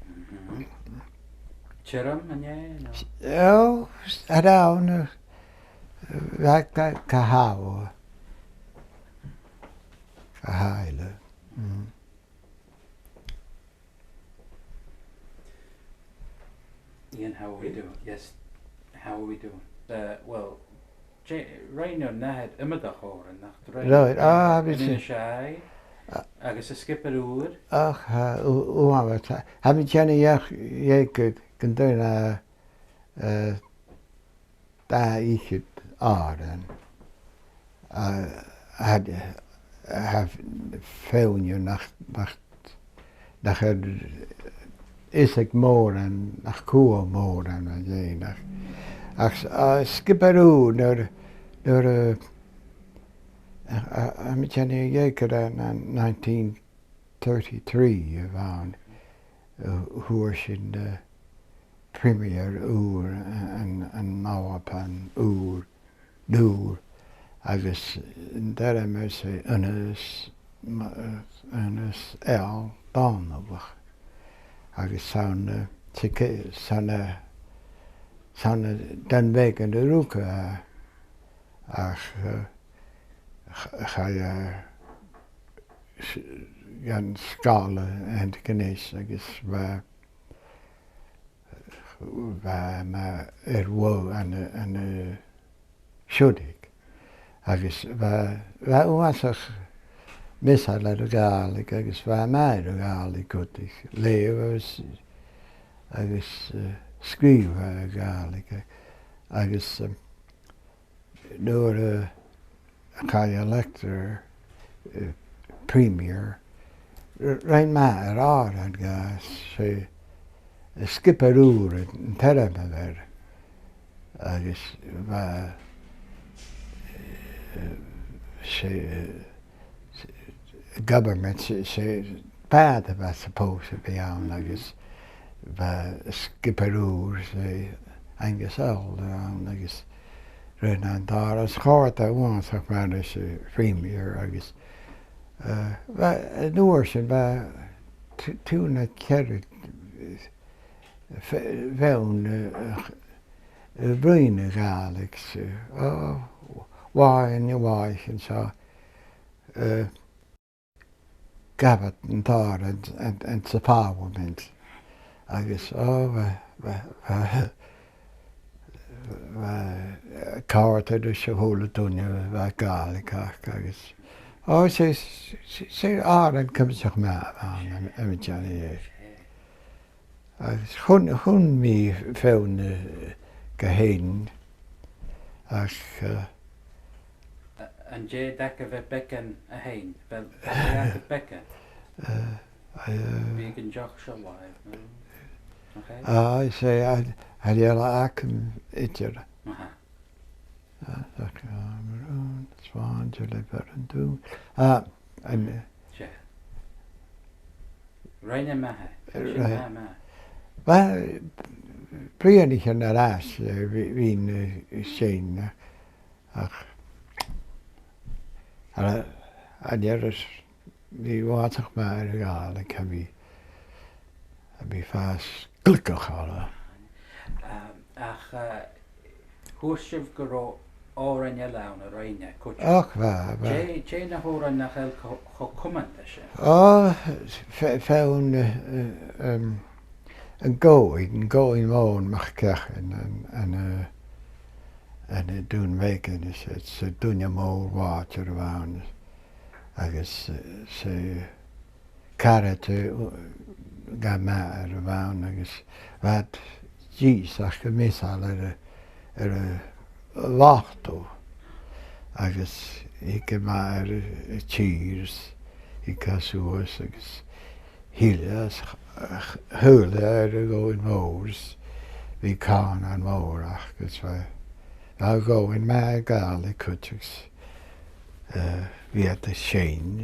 Tioram, an e, no? Ò, around, eh, bha iad ga, ga thàladh. Ga thàladh. Mm. Ian, how are we doing? Yes, how are we doing? Uh, well, J-, rinn ar n-athair iomadach òran, nach do rinn? Right, ah, bha sin. Agus an Sgiobairean Ùr. Ach, uh, u-, uabhasach. Tha mi a' dèanamh dheth, dheth gu, gun do rinn, uh, uh, dà fhichead òran. A, a, a, feadhainn nach, nach, nach eil fhios aig mòran, nach cuala mòran mu dheidhinn. Ach, a, Sgiobairean Ùr, nuair, nuair, a, a, a, tha mi a' dèanamh dheth gur ann an nineteen thirty-three a bh' ann, uh, fhuair sinn, uh, premier ùr, an, an, an Alba ùr, ùr, agus an t-ainm air, 's e Aonghas, Ma-, Aonghas L. Dòmhnallach. Agus 's ann, eh, 's e, 's ann, eh, 's ann, eh, Dùn Bheagain a rugadh e, ach, eh, ch-, chaidh e, eh, s-, dhan sgoil Antigonish agus bha, bha e air a bhith ann an, ann an Siùdaig. Agus bha, bha e uabhasach measail air a' Ghàidhlig agus bha e math air a' Ghàidhlig cuideachd, leughadh agus, agus, eh, sgrìobhadh air a' Ghàidhlig. Agus, eh, nuair a chaidh e a lecturer, eh, premier, r-, rinn e math air òran, agus 's e, eh, sgiobair ùr an t-ainm a bh' air. Agus bha, eh, 's e, eh, government, 's e, 's e bàta a bha supposed to be ann, agus bha sgiobair ùr, 's e Angus L. ann, agus rinn e an t-òran, is chòrd e uabhasach math ris a' Phremier, agus, eh, bha, an uair sin bha t-, trì no ceithir, eh, fe-, feadhainn, eh, a bhruidhinn a' Ghàidhlig, 's e, o, bha, an uair sin, so, eh, ghabh iad an t-òran an, an, anns a' Phàrlamaid. Agus, o, bha, bha, bha, bha, eh, còrdadh e ris a h-uile duine a bha Gàidhlig aca agus, o, 's e, 's e, 's e òran cuimseach math a bh' ann, am, am, am, Agus chunn, chunn mi feadhainn, eh, gu h-aon, ach, eh, A-, an e dè a bh' agaibh beagan a h-aon? Bheil, bheil agaibh beagan? Eh, eh, Bidh an deoch seo live, no? Ok. Ah, 's e, a, a, a, a, a, a, Aha. Ah, Cameroon, Swan, Julie Berendú. Ah, an, Sure. Rinn e math, rinn e math. Bha, bliadhnaichean air ais, eh, bhith, bhith, eh, sin, eh, ach, a, a, an uair sin, bha e uabhasach math air a' Ghàidhlig, cha bhi, cha bhi fàs gliocach oirre. Um, ach, uh, thuirt sibh gun robh òrain eile ann a rinn e cuideachd. Och, bha, bha. Dè, dè na h-òrain nach eil cho, cho cumanta sin? Ò, fe-, feadhainn, uh, um, an Gobhainn, an Gobhainn Mòr MacEachainn, an, an, uh, an, uh, Dùn Bheagain, is, is, uh, duine mòr mhàthte a bh' ann. Agus, eh, 's e caraid, eh, gu math a bh' ann agus bha iad dìreach gu measail air a, air a lotto. Agus thig e math air a, a tìr, thig e suas agus thilleadh e, ch-, ch-, chuala e air a' Ghobhainn Mhòr, bha cànan mòr aca, agus bha, bha a' Ghobhainn math air Gàidhlig cuideachd. Eh, bha iad a' seinn,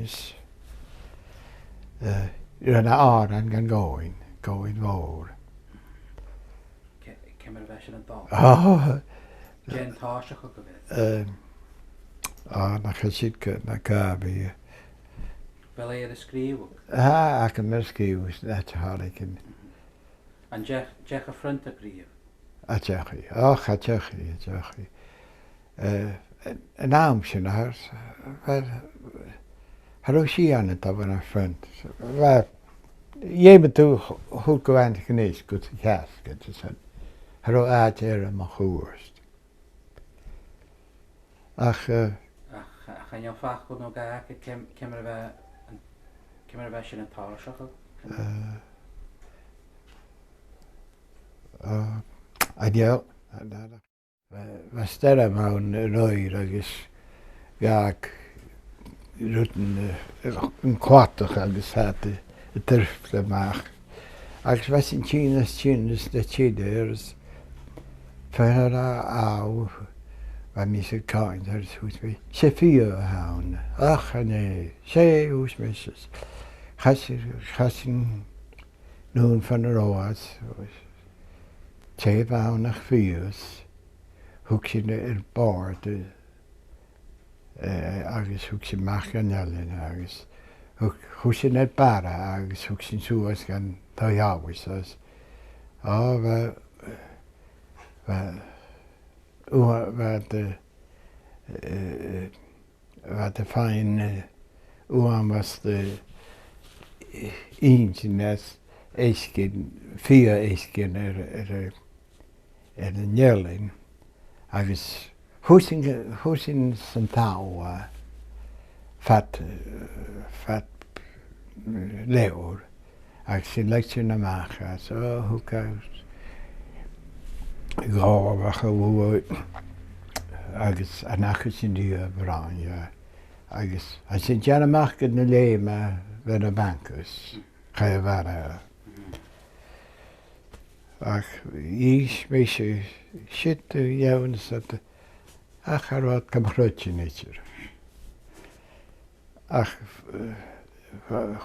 eh, rinn e òran dhan Ghobhainn, Gobhainn Mhòr. Ce-, ciamar a bha sin a' dol? Ò. Dè an toiseach a bh' aige? Ehm, ò, nach eil sin gu, na gabhaidh. Bheil e air a sgrìobhadh? Tha, ach tha mi air sgrìobhadh, na tha a' faireachdainn. An deach, deach a phrionntadh riamh? Cha deachaidh. Och, cha deachaidh, cha deachaidh. Eh, an, an àm sin, cha, cha, cha robh sìon a' dol dhan a' phrionntadh. Bha, dh'fheumadh tu ch-, chur gu Antigonish gus a cheasnachadh, is cha robh àite air a' chuairt. Ach, eh, Ach, ach chan eil facal no dhà aca, ciam-, ciamar a bha an, ciamar a bha sin a' tòiseachadh? Eh, eh, chan eil, chan eil. Bha, bha stoirm ann an-uiridh agus dh'fhàg rudan, eh, an cladach agus tha iad a' drioftadh a-mach. Agus bha sinn a' tighinn is a' tighinn is a' tighinn air, is fear a bha, bha mise a' coimhead air, is thuirt mi, "'S e fiadh a th' ann." "Ach, chan e, 's e," thuirt mise. Chas, chas an fheadhainn far an robh iad, is tè a bh' ann ach fiù 's, thug sinn air bòrd, eh, agus thug sinn a-mach dhan eilean agus thug, thug sinn air bara agus thug sinn suas dhan taigh-sholais agus, o, bha, bha, bha, bha, eh, eh, bha iad a' faighinn, eh, uabhasach, eh, inntinn is fhaicinn, fighe fhaicinn air, air, air an eilean, agus thòisich, thòisich sinn san t-sabhal, eh, fad, eh, fad, eh, leathuair. Agus sin leig sinn a-mach às, o, thug e dhà bheathach a bhuail, agus an acair sin dìreach a' bhroinn, eh, agus, agus sin dèanamh a-mach gun a leum e bhon a' bhanc is chaidh a mharbhadh. Ach dh'inns mise sin do dh'Eòin is, ach cha robh iad gam chreidsinn idir. Ach, eh,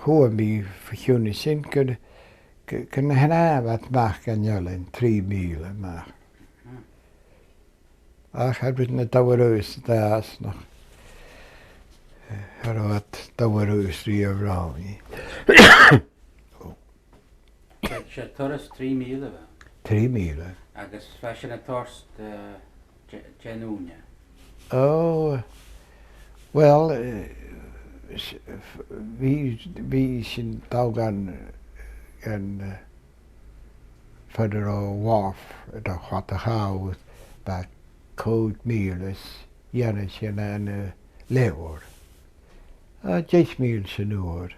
chuala mi bho chionn sin gun, gun, gun do shnàmh iad a-mach dhan eilean trì mìle a-mach. Ach cha robh na Dòmhnallach is Dàsach, eh, cha robh iad Dòmhnallach is riamh romhainn. 'S e turas trì mìle a bh' ann. Trì mìle. Agus bha sin a' toirt, eh, dè, dè an ùine? O, uill, eh, s-, f-, bha, bha sinn a' dol dhan, dhan, eh, far an robh wharf, an robh fada a' chabhail, bha còig mìle is dhèanadh sin ann an, eh, leathuair. A, deich mìle san uair.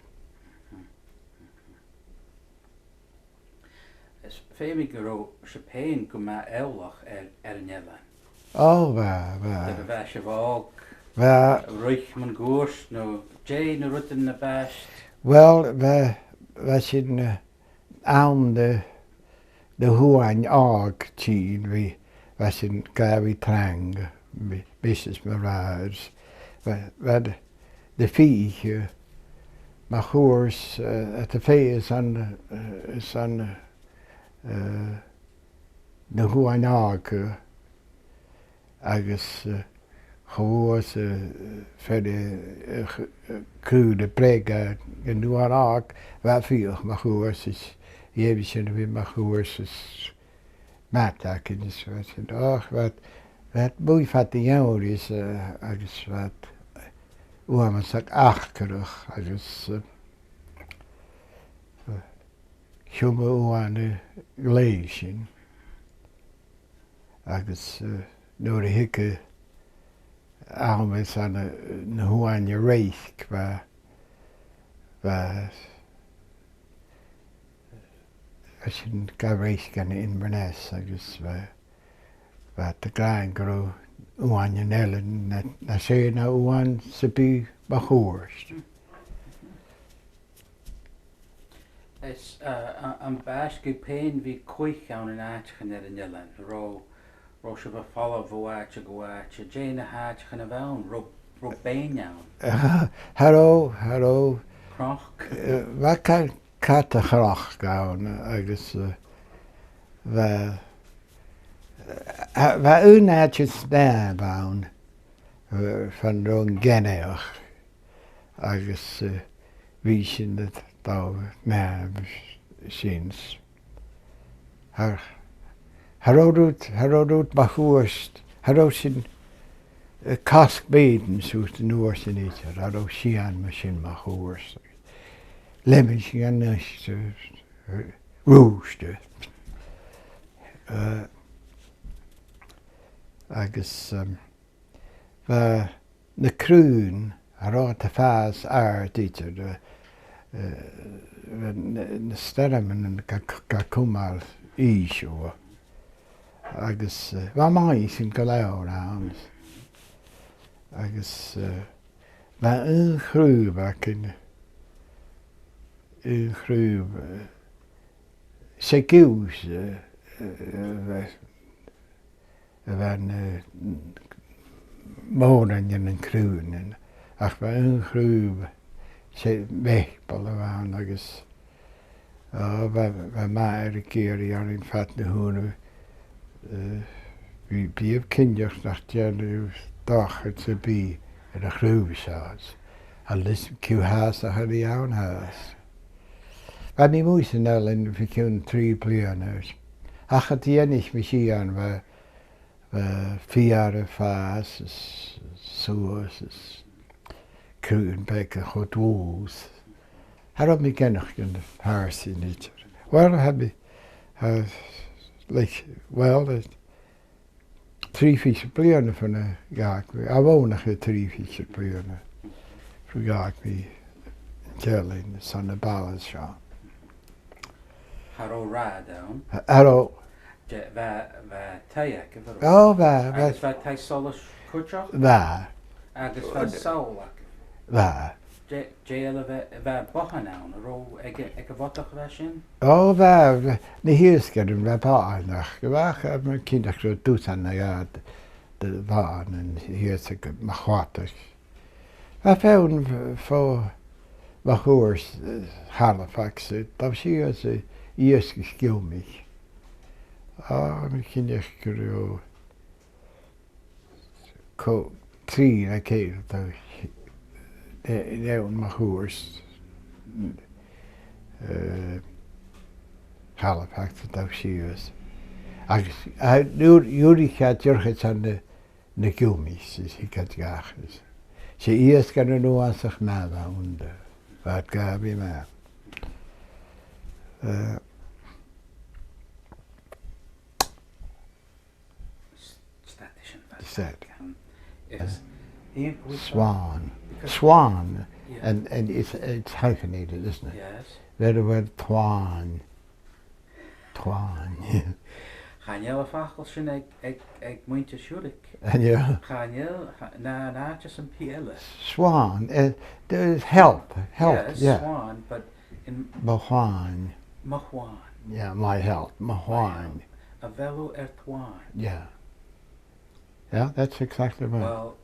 Is feumaidh gun robh sibh fhèin gu math eòlach air, air an eilean. O, bha, bha. Nuair a bha sibh òg, bha. Ruith mun cuairt, no dè na rudan a b' àbhaist? Uill, bha, bha sinn, eh, ann an, na h-uain òg a' tighinn, bha, bha sinn ga bhith trang, bha, bha sinn mar aois. Bha, bha na fìdhlearan, eh, mun cuairt, eh, a' feitheamh son, eh, son, eh, na h-uain òga, agus, eh, chuala sibh, eh, fear, eh, ch-, eh, cù na breige an uair òg, bha e fiadhaich mun cuairt is dh'fheumadh sinn a bhith mun cuairt is math againn is bha sin. Och, bha, bha e buileach fada an uair is, eh, agus bha e uabhasach acrach agus, eh, chùm e uaine glè mhath sin. Agus, eh, nuair a thigeadh àm airson na, na h-uaine a reic, bha, bha, bha sinn ga reic ann an Inverness agus bha, bha iad ag ràdh gun robh uain an eilein na, nas fheàrr na uain sam bith mun cuairt. Is, eh, a-, am b' àbhaist dhuibh fhèin a bhith a' cluich ann an àiteachan air an eilean? Robh, robh sibh a' falbh bho àite gu àite? Dè na h-àiteachan a bh' ann? Robh, robh beinn ann? Cha robh, cha robh. Cnoc? Eh, bha ca-, cat a' chnoc ann agus, eh, bha, eh, bha aon àite-snàmh ann, eh, far an robh an ceann-uidheam. Agus, eh, bha sinn a' dol a-mach an sin. Cha, cha robh rud, cha robh rud mun cuairt, cha robh sinn, eh, a' cosg maidean suas an uair sin idir, cha robh sìon mar sin mun cuairt. Leum sinn a-nis, eh, rùisgte. Eh, agus, ehm, bha na craobhan, cha robh iad a' fàs àrd idir, eh, eh, na, na stoirmean ga, ga cumail ìosal. Agus, eh, bha maise gu leòr ann. Agus, eh, bha aon chraobh againn, aon chraobh, eh, 's e giuthas, eh, eh, a bha, a bha na mòran de na craobhan, ach bha aon chraobh, 's e maple a bh' ann agus, o, bha, bha m' athair ag iarraidh oirnn fad na h-ùine Eh, bidh, bidh sibh cinnteach nach dèan sibh dòchas sam bith air a' chraobh seo. Unless ciù fhàs a tha ri ann fhàs. Bha mi a-muigh san eilean bho chionn trì bliadhna. Ach a dh'fheuch mi sìon, bha, bha feur a' fàs is suas is cruinn beag a' chur dlùth. Cha robh mi ag aithneachadh gun fharsaing idir. Well, tha mi, tha, like, well, eh, trì fichead bliadhna bhon a dh'fhàg mi, a bhon a' trì fichead bliadhna bhon a dh'fhàg mi an t-eilean, 's ann na balaich seo. Cha robh rathad ann. Cha robh. Dè, bha, bha taigh agaibh, an robh? Ò, bha, bha. Agus bha taigh solais cuideachd? Bha. Agus bha sabhal agaibh? Bha. Dè, dè eile a bha, bha bothan ann, an robh aig, aig a' bhodach a bha sin? Ò, bha, bha, na h-iasgairean, bha bothan aca, bha, ach, eh, tha mi cinnteach gun robh dusan no dhà de, de bhothan shìos aig mo chladach. Bha feadhainn fo, fo mo chuairt, eh, Halifax, eh, a' dol sìos, eh, iasgach ghiomaich. Ò, tha mi cinnteach gun robh cò, trì no ceithir a' dol, eh, eh, mo chuairt, eh, Halifax a' dol sìos. Agus, eh, nuair, nuair a chaidh iad, dh'fhuirich iad na, na giomaich is thigeadh iad dhachaigh. 'S e iasgairean uabhasach math a bh' annta, bha iad gu math math. Eh, S-, stad sin, stad. Um, is, Iain, swan. Because swan. Yeah. And, and it's, it's hyphenated, isn't it? Yes. Bheir thu air tuáin. Tuáin. Chan eil am facal sin aig, aig, aig muinntir Siùdaig. An eil? Chan eil, cha-, na, na, just am P L. Swan, eh, there is help, help, yes, yeah. Swan, but in mo thuáin. Mo thuáin. Yeah, my help, mo thuáin. A bheil thu air tuáin? Yeah. Yeah, that's exactly right. Well,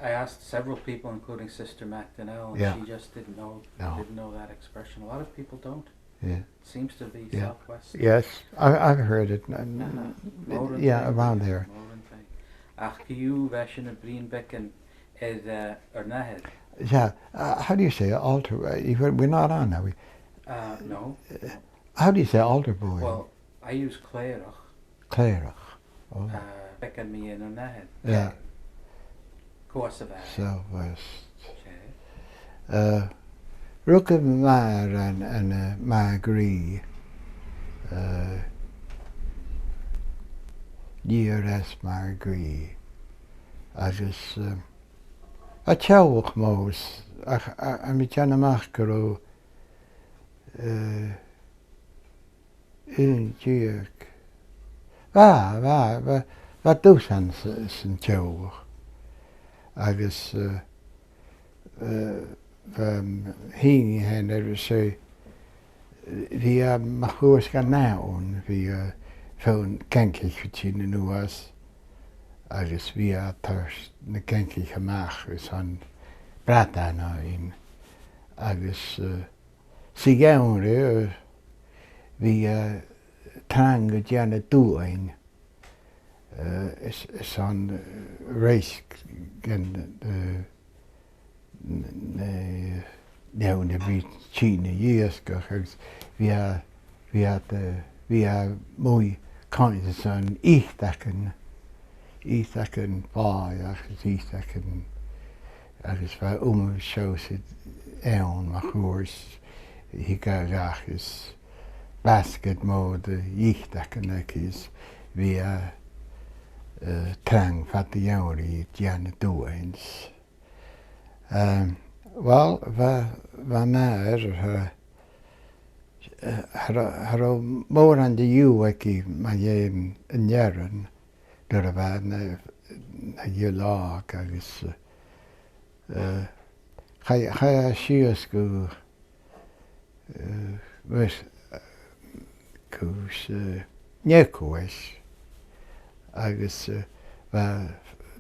I asked several people, including Sister MacDonnell, and, yeah, she just didn't know, no, didn't know that expression. A lot of people don't. Yeah. Seems to be, yeah, southwest. Yes, I, I've heard it. N-, n-, uh-huh, yeah, around there. Mòran taing. Ach co-dhiù, bha sinn a' bruidhinn beagan air, uh, ur n-athair. Yeah, uh, how do you say altar? Uh, you, we're not on, are we? Uh, no. Uh, how do you say altar boy? Well, I use clèireach. Clèireach. Oh. Uh, beagan mu dheidhinn ur n-athair. Yeah. Cò às a bha e? Southwest. 'S e. Uh, rugadh m' athair ann, ann, uh, Margaree. Uh, near S Margaree. Agus, uh, a' teaghlach mòr, ach, a, a, mi a' dèanamh a-mach gun robh, uh, aon deug. Bha, bha, bha, bha dusan sa, san teaghlach. Agus, eh, eh, bha, um, Heaney fhèin air a sheo, bha, eh, mo chuairt gu Naomh, bha, eh, feadhainn Gàidhealach a' tighinn a-nuas, agus bha e a' toirt na Gàidhealach a-mach airson bradan fhaighinn. Agus, eh, 's e geamhradh, eh, bha, eh, trang a' dèanamh duain, eh, is, is an, eh, reisg gun, eh, n-, n-, eh, neamh na bhith tighinn a dh'iasgach agus bha, bha, eh, bha e a-muigh coimhead airson iteagan, iteagan bàidh agus iteagan agus bha uamhas seòrsa ann, mo chuairt, thigeadh e dhachaigh is basket mòr de dh'iteagan aige is bha e, eh, trang fad a' gheamhraidh a' dèanamh duain. Ehm, well, bha, bha m' athair, eh, eh, cha robh, cha robh mòran de dhiù aige mu dheidhinn an fhearainn nuair a bha e na, na ghille òg agus, eh, eh, chaidh, chaidh e sìos gu, eh, bheir, eh, cùis, eh, Neacaois, agus, eh, bha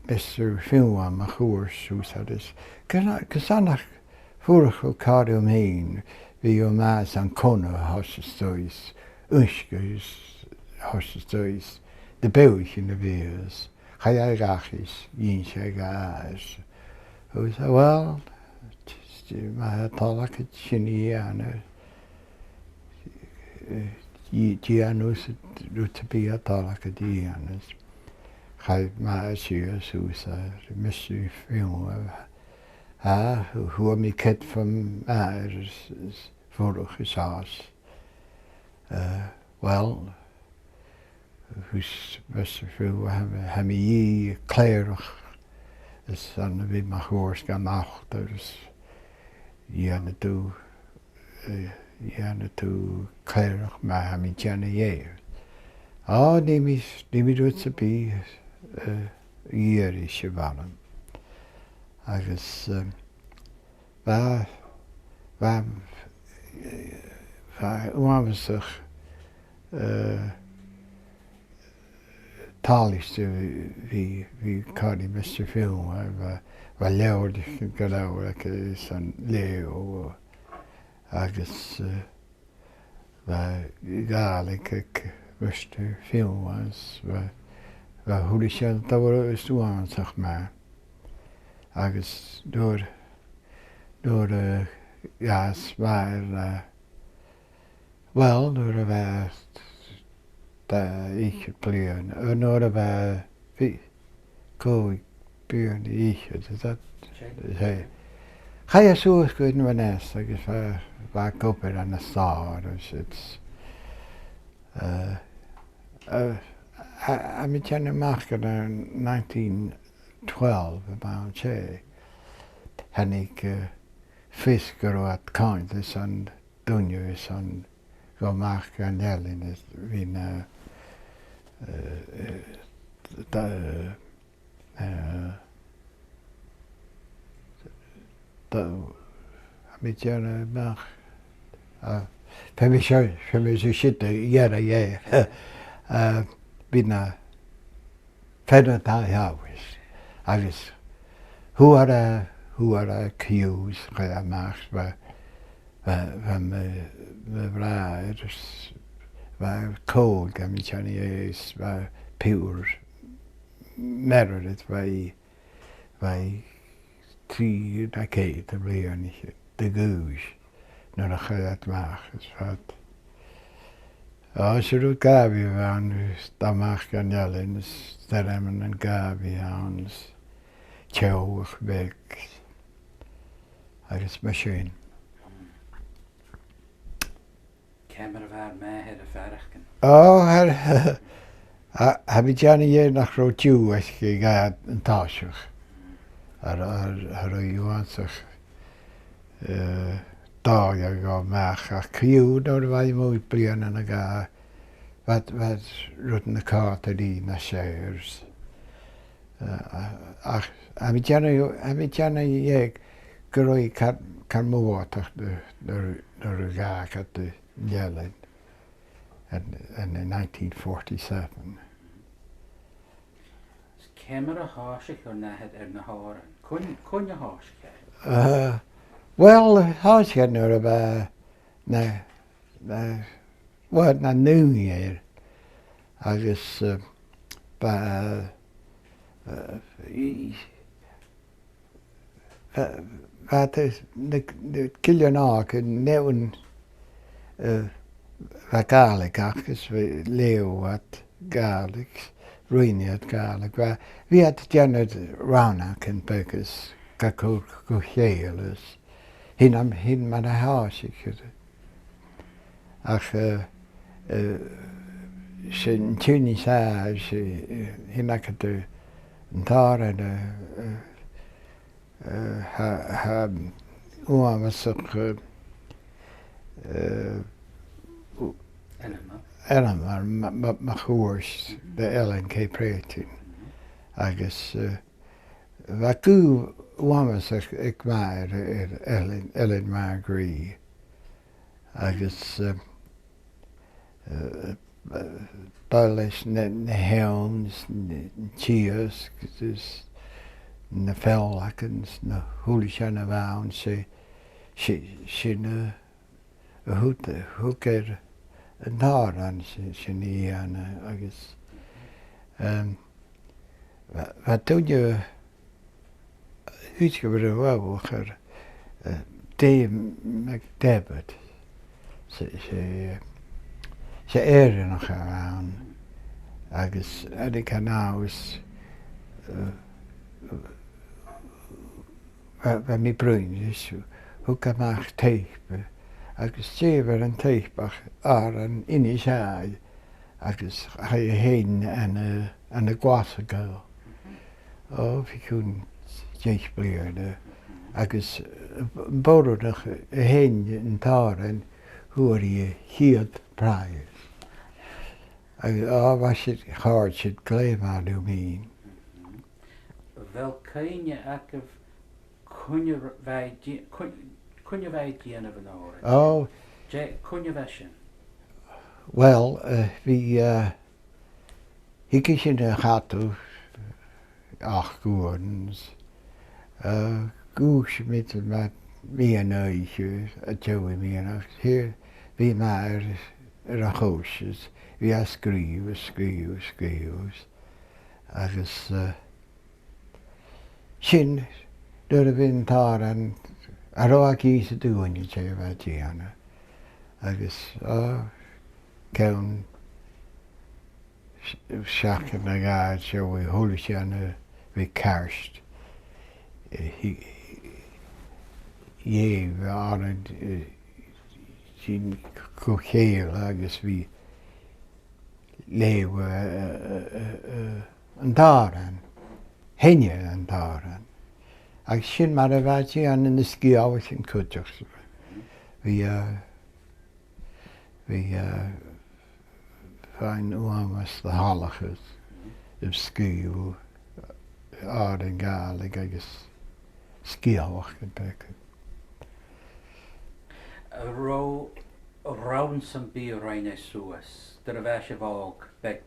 Mister Fionnlagh, mo chuairt, suas air is, gus, gus an nach fuirich thu càil rium fhìn, bha thu math airson connadh a thoirt a-staigh is uisge is thoiseach suas, na beathaichean a bhios, chaidh e dhachaigh, dh'inns e dha athair. Thuirt e, well, t-, t-, ma tha toil agad sin a dhèanamh, eh, dè-, dèan thusa rud sam bith a tha toil agad a dhèanamh. Chaidh m' athair sìos thuas air Mister Fionnlagh, a, fhuair mi cead bhom athair is, is fuireach is às. Eh, well, thuirt Mister Fionnlagh, tha mi, tha mi a' dol a chlèireach, is ann a bhios mo chuairt gun altair, is dhèanadh tu, eh, dhèanadh tu clèireach ma tha mi a' dèanamh dheth. Ò, nì mi, nì mi rud sam bith, eh, dh'iarras sibh ann. Agus, eh, bha, bha, bha uabhasach, eh, toilichte bhith, bhith, bhith còmhla ri Mister Fionnlagh, bha, bha leabhraichean gu leòr aige airson leughadh, agus, eh, bha Gàidhlig aig Mister Fionnlagh, bha, bha a h-uile sìon a bha uabhasach math. Agus nuair, nuair a dh'fhàs m' athair, eh, well, nuair a bha e dà fhichead bliadhna, eh, nuair a bha e fi-, còig bliadhna fichead, is that? Seadh. Seadh. Chaidh e suas gu Inverness agus bha, bha e ag obair ann an stòr, is it's, eh, eh, tha, tha mi a' dèanamh a-mach gur ann an nineteen twelve a bh' ann, 's e, thàinig, eh, fios gun robh iad a' coimhead airson duine airson a dhol a-mach dhan eilean is bhith na, eh, eh, da, eh, da, tha mi a' dèanamh a-mach, eh, feumaidh sibh, feumaidh sibh sin a dhèanamh, eh, eh, bhith na feadhainn a tha a' dèanamh. Agus fhuair e, fhuair e co-dhiù, chaidh e a-mach, bha, bha, bha mo, mo bhràthair, bha e còig, tha mi a' smaoineachadh, is bha piuthar Meredith, bha i, bha i trì no ceithir de bhliadhnaichean de dh'aois nuair a chaidh iad a-mach, is fad. Ò, 's e rud gàbhaidh a bh' ann, is a' dol a-mach dhan eilean, is searmonan gàbhaidh ann, is teaghlach bheag, agus mar sin. Ciamar a bha ur màthair a' faireachdainn? Ò, tha, tha, tha mi a' dèanamh dheth nach robh diù aice dha an toiseach. Cha, cha, cha robh i uabhasach, eh, dòigheil a dhol a-mach, ach co-dhiù nuair a bha i mu bhliadhna no dhà, bha, bha rudan a' còrdadh rithe nas fheàrr. Eh, ach tha mi a' dèanamh, tha mi a' dèanamh dheth gun robh i car, car motach nuair, nuair, nuair a dh'fhàg iad an eilean in, in, in nineteen forty-seven. Is ciamar a thòisich ur n-athair air na h-òrain? Cuin, cuin a thòisich e? Eh, well, thòisich e nuair a bha na, na, well, na naoinear, agus, eh, bha, eh, i, bha, bha iad na, na gillean òga, an fheadhainn, eh, bha Gàidhlig aca, is bha, leugh iad Gàidhlig, rinn iad Gàidhlig, bha, bha iad a' dèanamh rannagan beaga is ga cur gu chèile is sin am, sin mar a thòisich iad. Ach, eh, eh, 's e an t-iongnadh as fheàrr, 's e, eh, sin agad, eh, an t-òran, eh, eh, eh, tha, tha uabhasach, eh, eh, u-, ainmeil. Ainmeil, ma, ma, mo chuairt do Eilean Cheap Breatainn. Mhm. Agus, eh, bha guth uabhasach aig m' athair air, air Eilean, Eilean Margaree. Agus, eh, eh, b' àbhaist na, na h-eòin, na, na tìosg, is na feòlagan, na h-uile sìon a bh' ann, 's e, 's e, sin a, a thug, thug air an t-òran sin, sin a dhèanamh agus, em, bha, bha duine, thuirt gu bheil a' bhogach air, eh, Dave McDevitt, 's e, 's e, 's e Èireannach a bh' ann, agus aig an àm, eh, bha, bha mi a' bruidhinn ris, thug e a-mach teip, agus dh'èigh e air an teip ach òran Inis Oírr, agus chaidh e fhèin ann an, ann an Glaschu. Ò, bho chionn deich bliadhna, agus, eh, b-, boireannach a sheinn an t-òran, fhuair i a' chiad prize. Agus, ò, bha sin, chòrd sin glè mhath rium fhìn. A bheil cuimhne agaibh cuin a bha e a' dè-, cuin, cuin a bha e a' dèanamh an òrain? Ò. Dè, cuin a bha sin? Well, eh, bha, eh, thigeadh sinn a chadal ochd uairean, eh, dhùisgeadh sinn mu mheadhan-oidhche, an dèidh mheadhan-oidhche, bha m' athair air a' chois, bha e a' sgrìobhadh, sgrìobhadh, sgrìobhadh, agus, eh, sin, nuair a bha an t-òran, cha robh e ag innse do dhuine dè bha e a' dèanamh. Agus, ò, ceann s-, seachdain no dhà, 's e bha a h-uile sìon a bha ceart. Eh, hi-, dh'èigh e òran, eh, sin gu chèile agus bha e a' leughadh, eh, eh, eh, eh, an t-òran, sheinneadh e an t-òran. Agus sin mar a bha e a' dèanamh na sgeulachdan cuideachd. Bha, eh, bha, eh, feadhainn uabhasach de shealchas a' sgrìobhadh òrain Ghàidhlig agus sgeulachdan beaga. An robh rann sam bith a rinn e suas, nuair a bha sibh òg, beag,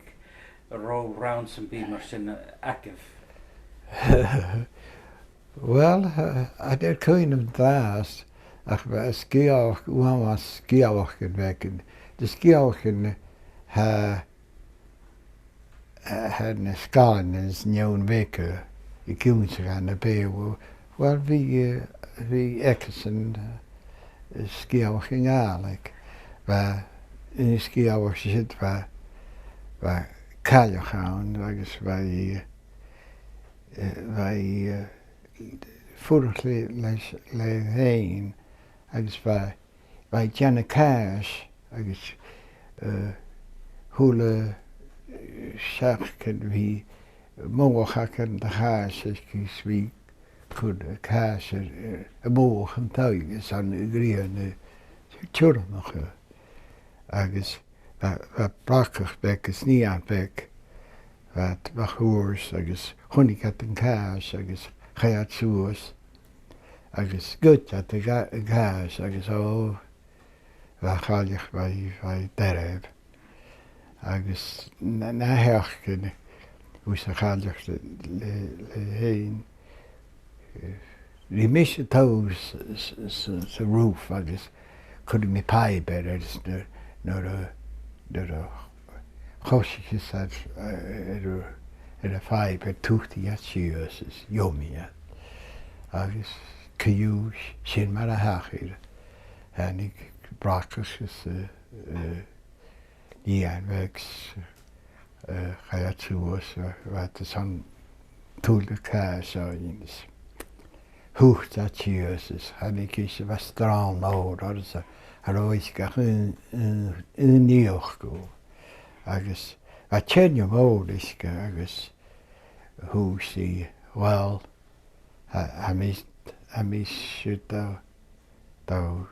an robh rann sam bith mar sin agaibh? Well, eh, chan eil cuimhne agam an-dràsta, ach bha sgeulachd-, uabhasach sgeulachdan beaga. Na sgeulachdan, tha, eh, tha na sgoilearan is na daoine bheaga ag ionnsachadh na Beurla. Well, bha, eh, bha aigesan, eh, sgeulachdan Gàidhlig. Bha, na sgeulachdan sin, bha, bha cailleach ann agus bha i, eh, bha i, eh, a' fuireach le, leis, leatha fhèin, agus bha, bha i a' dèanamh càis, agus, eh, a h-uile, eh, seachdain bha mullach aca de chàis aice, agus bha i a' cur càis air, air a' mhullach an taighe, is ann a' ghrian a' tiormachadh. Agus bha, bha bragach beag is nighean beag, bha, bha thuras agus chunnaic iad an càis agus chaidh iad suas agus ghoid iad an ca-, an càis agus, ò, bha a' chailleach, bha i, bha i doirbh. Agus na, na sheachdain, thuirt a' chailleach le, le, leatha fhèin, eh, rinn mise tòrr s-, s-, s-, sa roof agus chuir mi pàipear air, is nuair, nuair a, nuair a choisich iad, eh, air, air a' phàipear, thuit iad sìos is dh'iomaich iad. Agus co-dhiù, sin mar a thachair. Thàinig bragach is, eh, eh, nighean bheag, eh, chaidh iad suas, eh, bha iad airson tuilleadh càis fhaighinn is thuit iad sìos is thàinig ise, bha srann mòr oirre is cha robh uisge ach aon, aon, aon fhiacail. Agus bha teine mòr uisge agus thuirt i, well, tha, tha mise, tha mise a' dol, dol,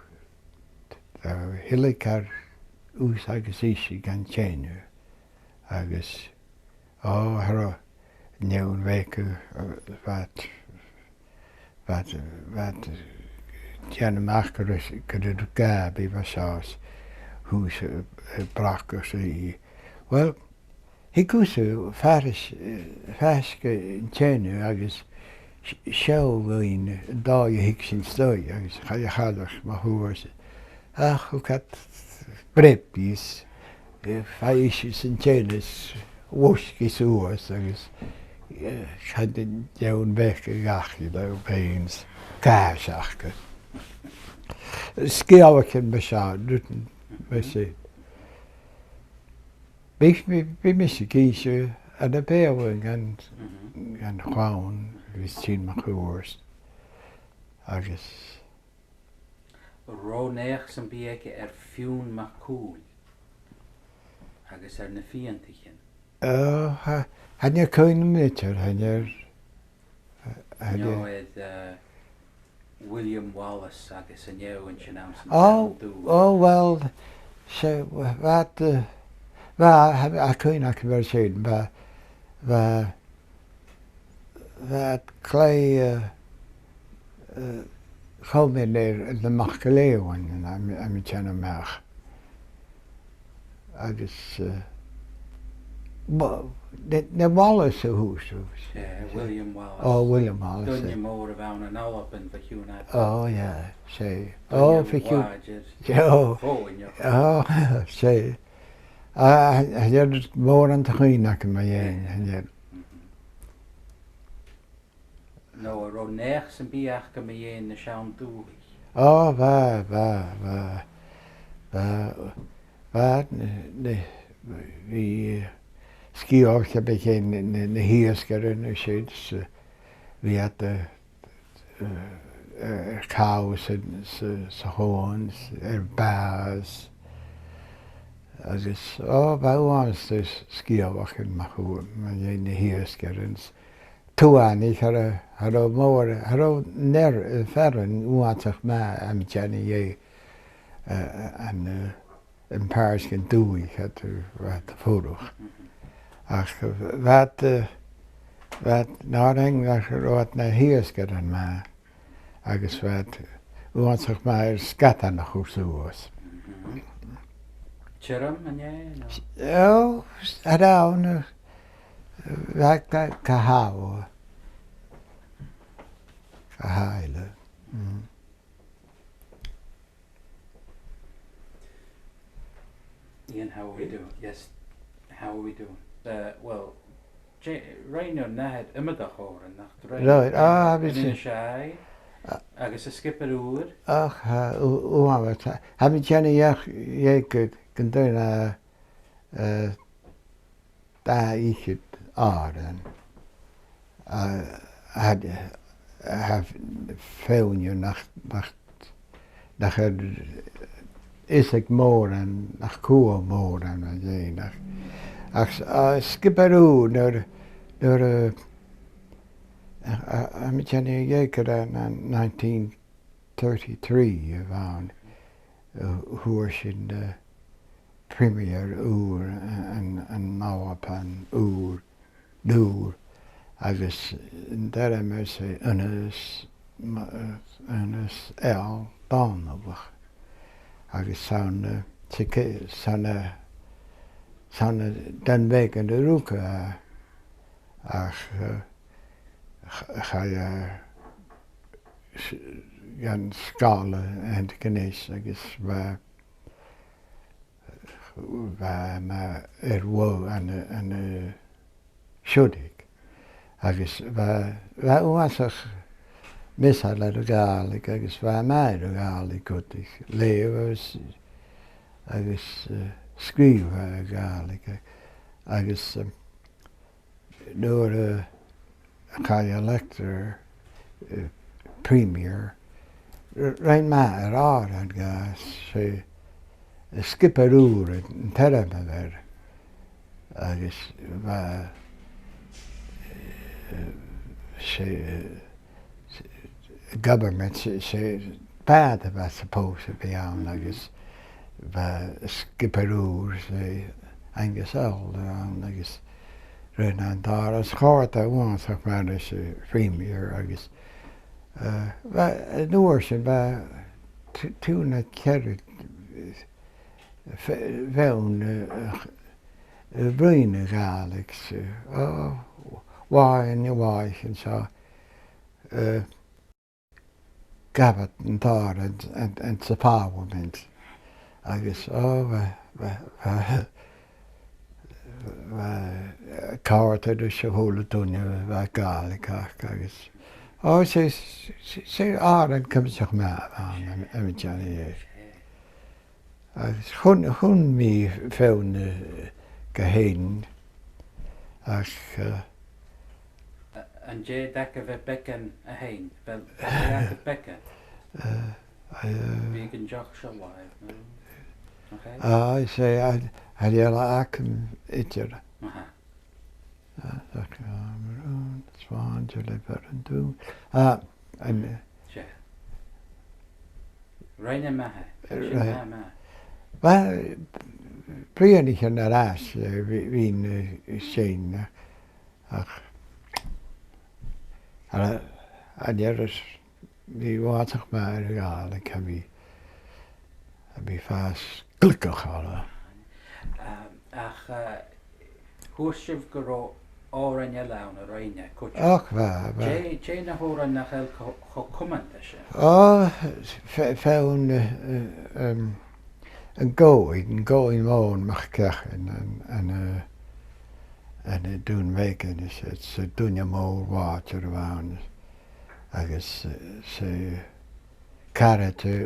dol a thilgear thusa agus ise dhan teine. Agus, ò, cha robh an fheadhainn bheaga, eh, bha iad, bha iad, bha iad a' dèanamh a-mach gur, gur e gàbhaidh a bha seo, thuirt, eh, bragach ris. Well, thig thusa faisg, eh, faisg an teine agus s-, seall dhuinn an dòigh a thig sinn a-staigh, agus chaidh a' chailleach mun cuairt. Ach thug iad breab dhis, Bha ise san teine is bhog i suas agus, eh, chan eil an deann-bheag a dh'fhàg i le bhinn 's càis aca. Sgeulachdan mar sin, rudan mar sin. Bha mi, bha mise ag innse ann am Beurla dhan, dhan chlann, agus Seán Mac Ruairí. Agus an robh naidheachd sam bith aige air Fionn MacCumhaill agus air na Fianntaichean? Ò, tha, chan eil cuimhne agam idir, chan eil, chan eil. No air, eh, William Wallace agus an fheadhainn sin anns an t-seann dùthaich. Ò, well, 's e, bha, eh, bha, tha, tha cuimhne agam air sin, bha, bha, bha iad glè, eh, eh, chomain air na MacIlleathain, tha mi, tha mi a' dèanamh a-mach. Agus, eh, mo-, na, na Wallace a thuirt thu? Eh, William Wallace. Ò, William Wallace, eh. Duine mòr a bh' ann an Alba bho chionn fhada. Ò, yeah, 's e. Ò, duine mhòr, fo-, ò, 's e. A, a, a, mòran de chuimhne agam mu dheidhinn, chan eil. No an robh naidheachd sam bith aca mu dheidhinn na seann dùthaich? Ò, bha, bha, bha, bha, bha, na, na, bha sgeulachdan mu dheidhinn na, na, na h-iasgairean is siud, 's, eh, bha iad, eh, eh, air call sa, sa, sa chuan, air bàs. Agus, ò, bha uabhas de sgeulachdan mu, mu dheidhinn na h-iasgairean. Tuathanaich, cha robh, cha robh mòran, cha robh an fhear-, eh, fearann uabhasach math a' dèanamh dheth, eh, an, eh, am pàirt dhen dùthaich a bha iad a' fuireach. Ach bha iad, eh, bha iad, nàdar nach robh iad na h-iasgairean math, agus bha iad uabhasach math air sgadan a chur suas. Tioram, an e, no? Ò, air an, eh, bha iad ga, ga shàbhaladh. Ga shàbhaladh. Mm. Ian, how are we doing? Yes, how are we doing? Uh, well, J-, rinn ur n-athair iomadach òran, nach do rinn? Right, ah, bha sin. An Innis Àigh, a-, agus an Sgiobair Ùr. Ach, tha, u-, uabhas, tha, tha mi a' dèanamh dheth, dheth gu, gun do rinn e, eh, dà fhichead òran. A, a, a, feadhainn nach, nach, nach eil fhios aig mòran, nach cuala mòran an-dè, nach. Ach, a, Sgiobair Ùr, nuair, nuair, a, a, a, a, mi a' dèanamh dheth gur ann an nineteen thirty-three a bh' ann, uh, fhuair sinn, uh, Premier ùr, uh, an, an Alba ùr, ùr, agus an t-ainm air, 's e Aonghas, Ma-, uh, Aonghas L. Dòmhnallach. Agus 's ann, uh, 's e, 's ann, uh, 's ann, uh, dhan bheagan a rugadh e, ach, uh, ch-, chaidh e s-, dhan sgoil Antigonish agus bha, bha e air leth ann an, ann an Siùdaig. Agus bha, bha e uabhasach measail air a' Ghàidhlig agus bha e math air a' Ghàidhlig cuideachd, leughadh agus, agus, eh, sgrìobhadh air a' Ghàidhlig. Agus, eh, nuair a chaidh e a lecturer, eh, Premier, r-, rinn e math air òran dha, 's e, eh, Sgiobair Ùr an t-ainm a bh' air, agus bha, eh, 's e, eh, government, 's e, 's e bàta a bha supposed to be ann, agus bha Sgiobair Ùr, 's e Angus L. a bh' ann, agus rinn e an t-òran, is chòrd e uabhasach math ris a' Phremier, agus, eh, bha, an uair sin, bha t-, trì no ceithir, eh, fe-, feadhainn, eh, a bhruidhinn a' Ghàidhlig, 's e, o, làithean, làithean seo, eh, gabhail an t-òran an, an, anns a' Phàrlamaid. Agus, o, bha, bha, bha, Bha, eh, càirdeas a h-uile duine, bha Gàidhlig aca agus, o, 's e, 's e, 's e òran cuimseach math a bh' ann, am, am Johnny, eh. Agus chunn, chunn mi feadhainn, eh, gu h-aon, ach, eh, A-, an tèid agad beagan a sheinn? Bheil, bheil agad beagan? Eh, eh, Bidh an deoch seo live, no? Okay. Ah, 's e, a, a bheil agam idir. Aha. Ah, tak, um, slàinte le bhur n-dùil. Ah, an, Sure. Rinn e math e. Sin Right. math, math. Well, bliadhnaichean air ais, eh, bhí, bhí na sin, eh, ach, a, an deireadh, bhí bhàtach math ar a' Ghàidhlig, a bhí, a bhí fàs gliogach orra. Um, ach, uh, thuirt sibh gun robh òrain eile ann a rinn e cuideachd. Och, bha, bha. Dè, dè na h-òrain nach eil cho, cho cumanta sin? Ò, fe-, feadhainn, eh, um, an Gobhainn, an Gobhainn Mòr MacEachainn, an, an, eh, an, eh, Dùn Bheagain, is, is, eh, duine mòr mhàthte a bh' ann, agus, eh, 's e caraid, eh,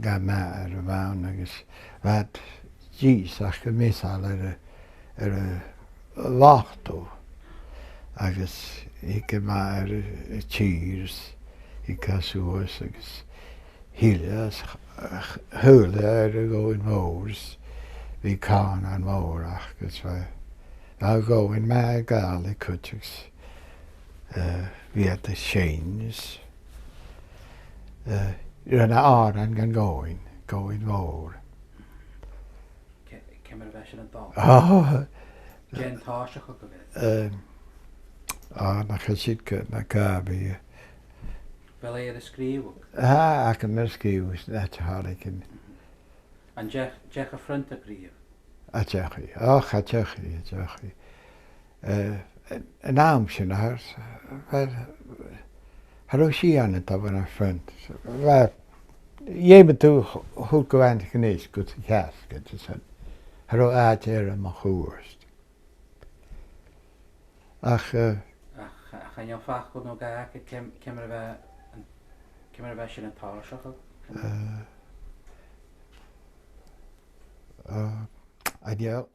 gu math a bh' ann, agus bha iad dìreach gu measail air a, air a lotto, agus thig e math air a, a tìr, is thig e suas, agus thilleadh e, is ch-, ch-, chuala e air a' Ghobhainn Mhòr, is bha cànan mòr aca, agus bha, bha a' Ghobhainn math air Gàidhlig cuideachd, is, eh, bha iad a' seinn, is, eh, rinn e òran dhan Ghobhainn, Gobhainn Mhòr. Ce-, ciamar a bha sin a' dol? Ò. Dè an toiseach a bh' air? Ehm, ò, nach eil sin gu, na gabhaidh. Bheil e air a sgrìobhadh? Tha, agam air sgrìobhadh, na tha a' faireachdainn. Mhm. An deach, deach a phrionta a-riamh? Cha deach i. Och, cha deach i, cha deach i. Eh, an, an àm sin, tha, well, cha robh sìon a' dol dhan a' phrionta. Well, dh'fheumadh tu ch-, chur gu math a-nis gus a cheasnachadh, is an, cha robh àite air am chuairt. Ach, eh, Ach, ach an eil facal no dhà agad ciam-, ciamar a bha an, ciamar a bha sin a' tòiseachadh? Eh, eh, an eil,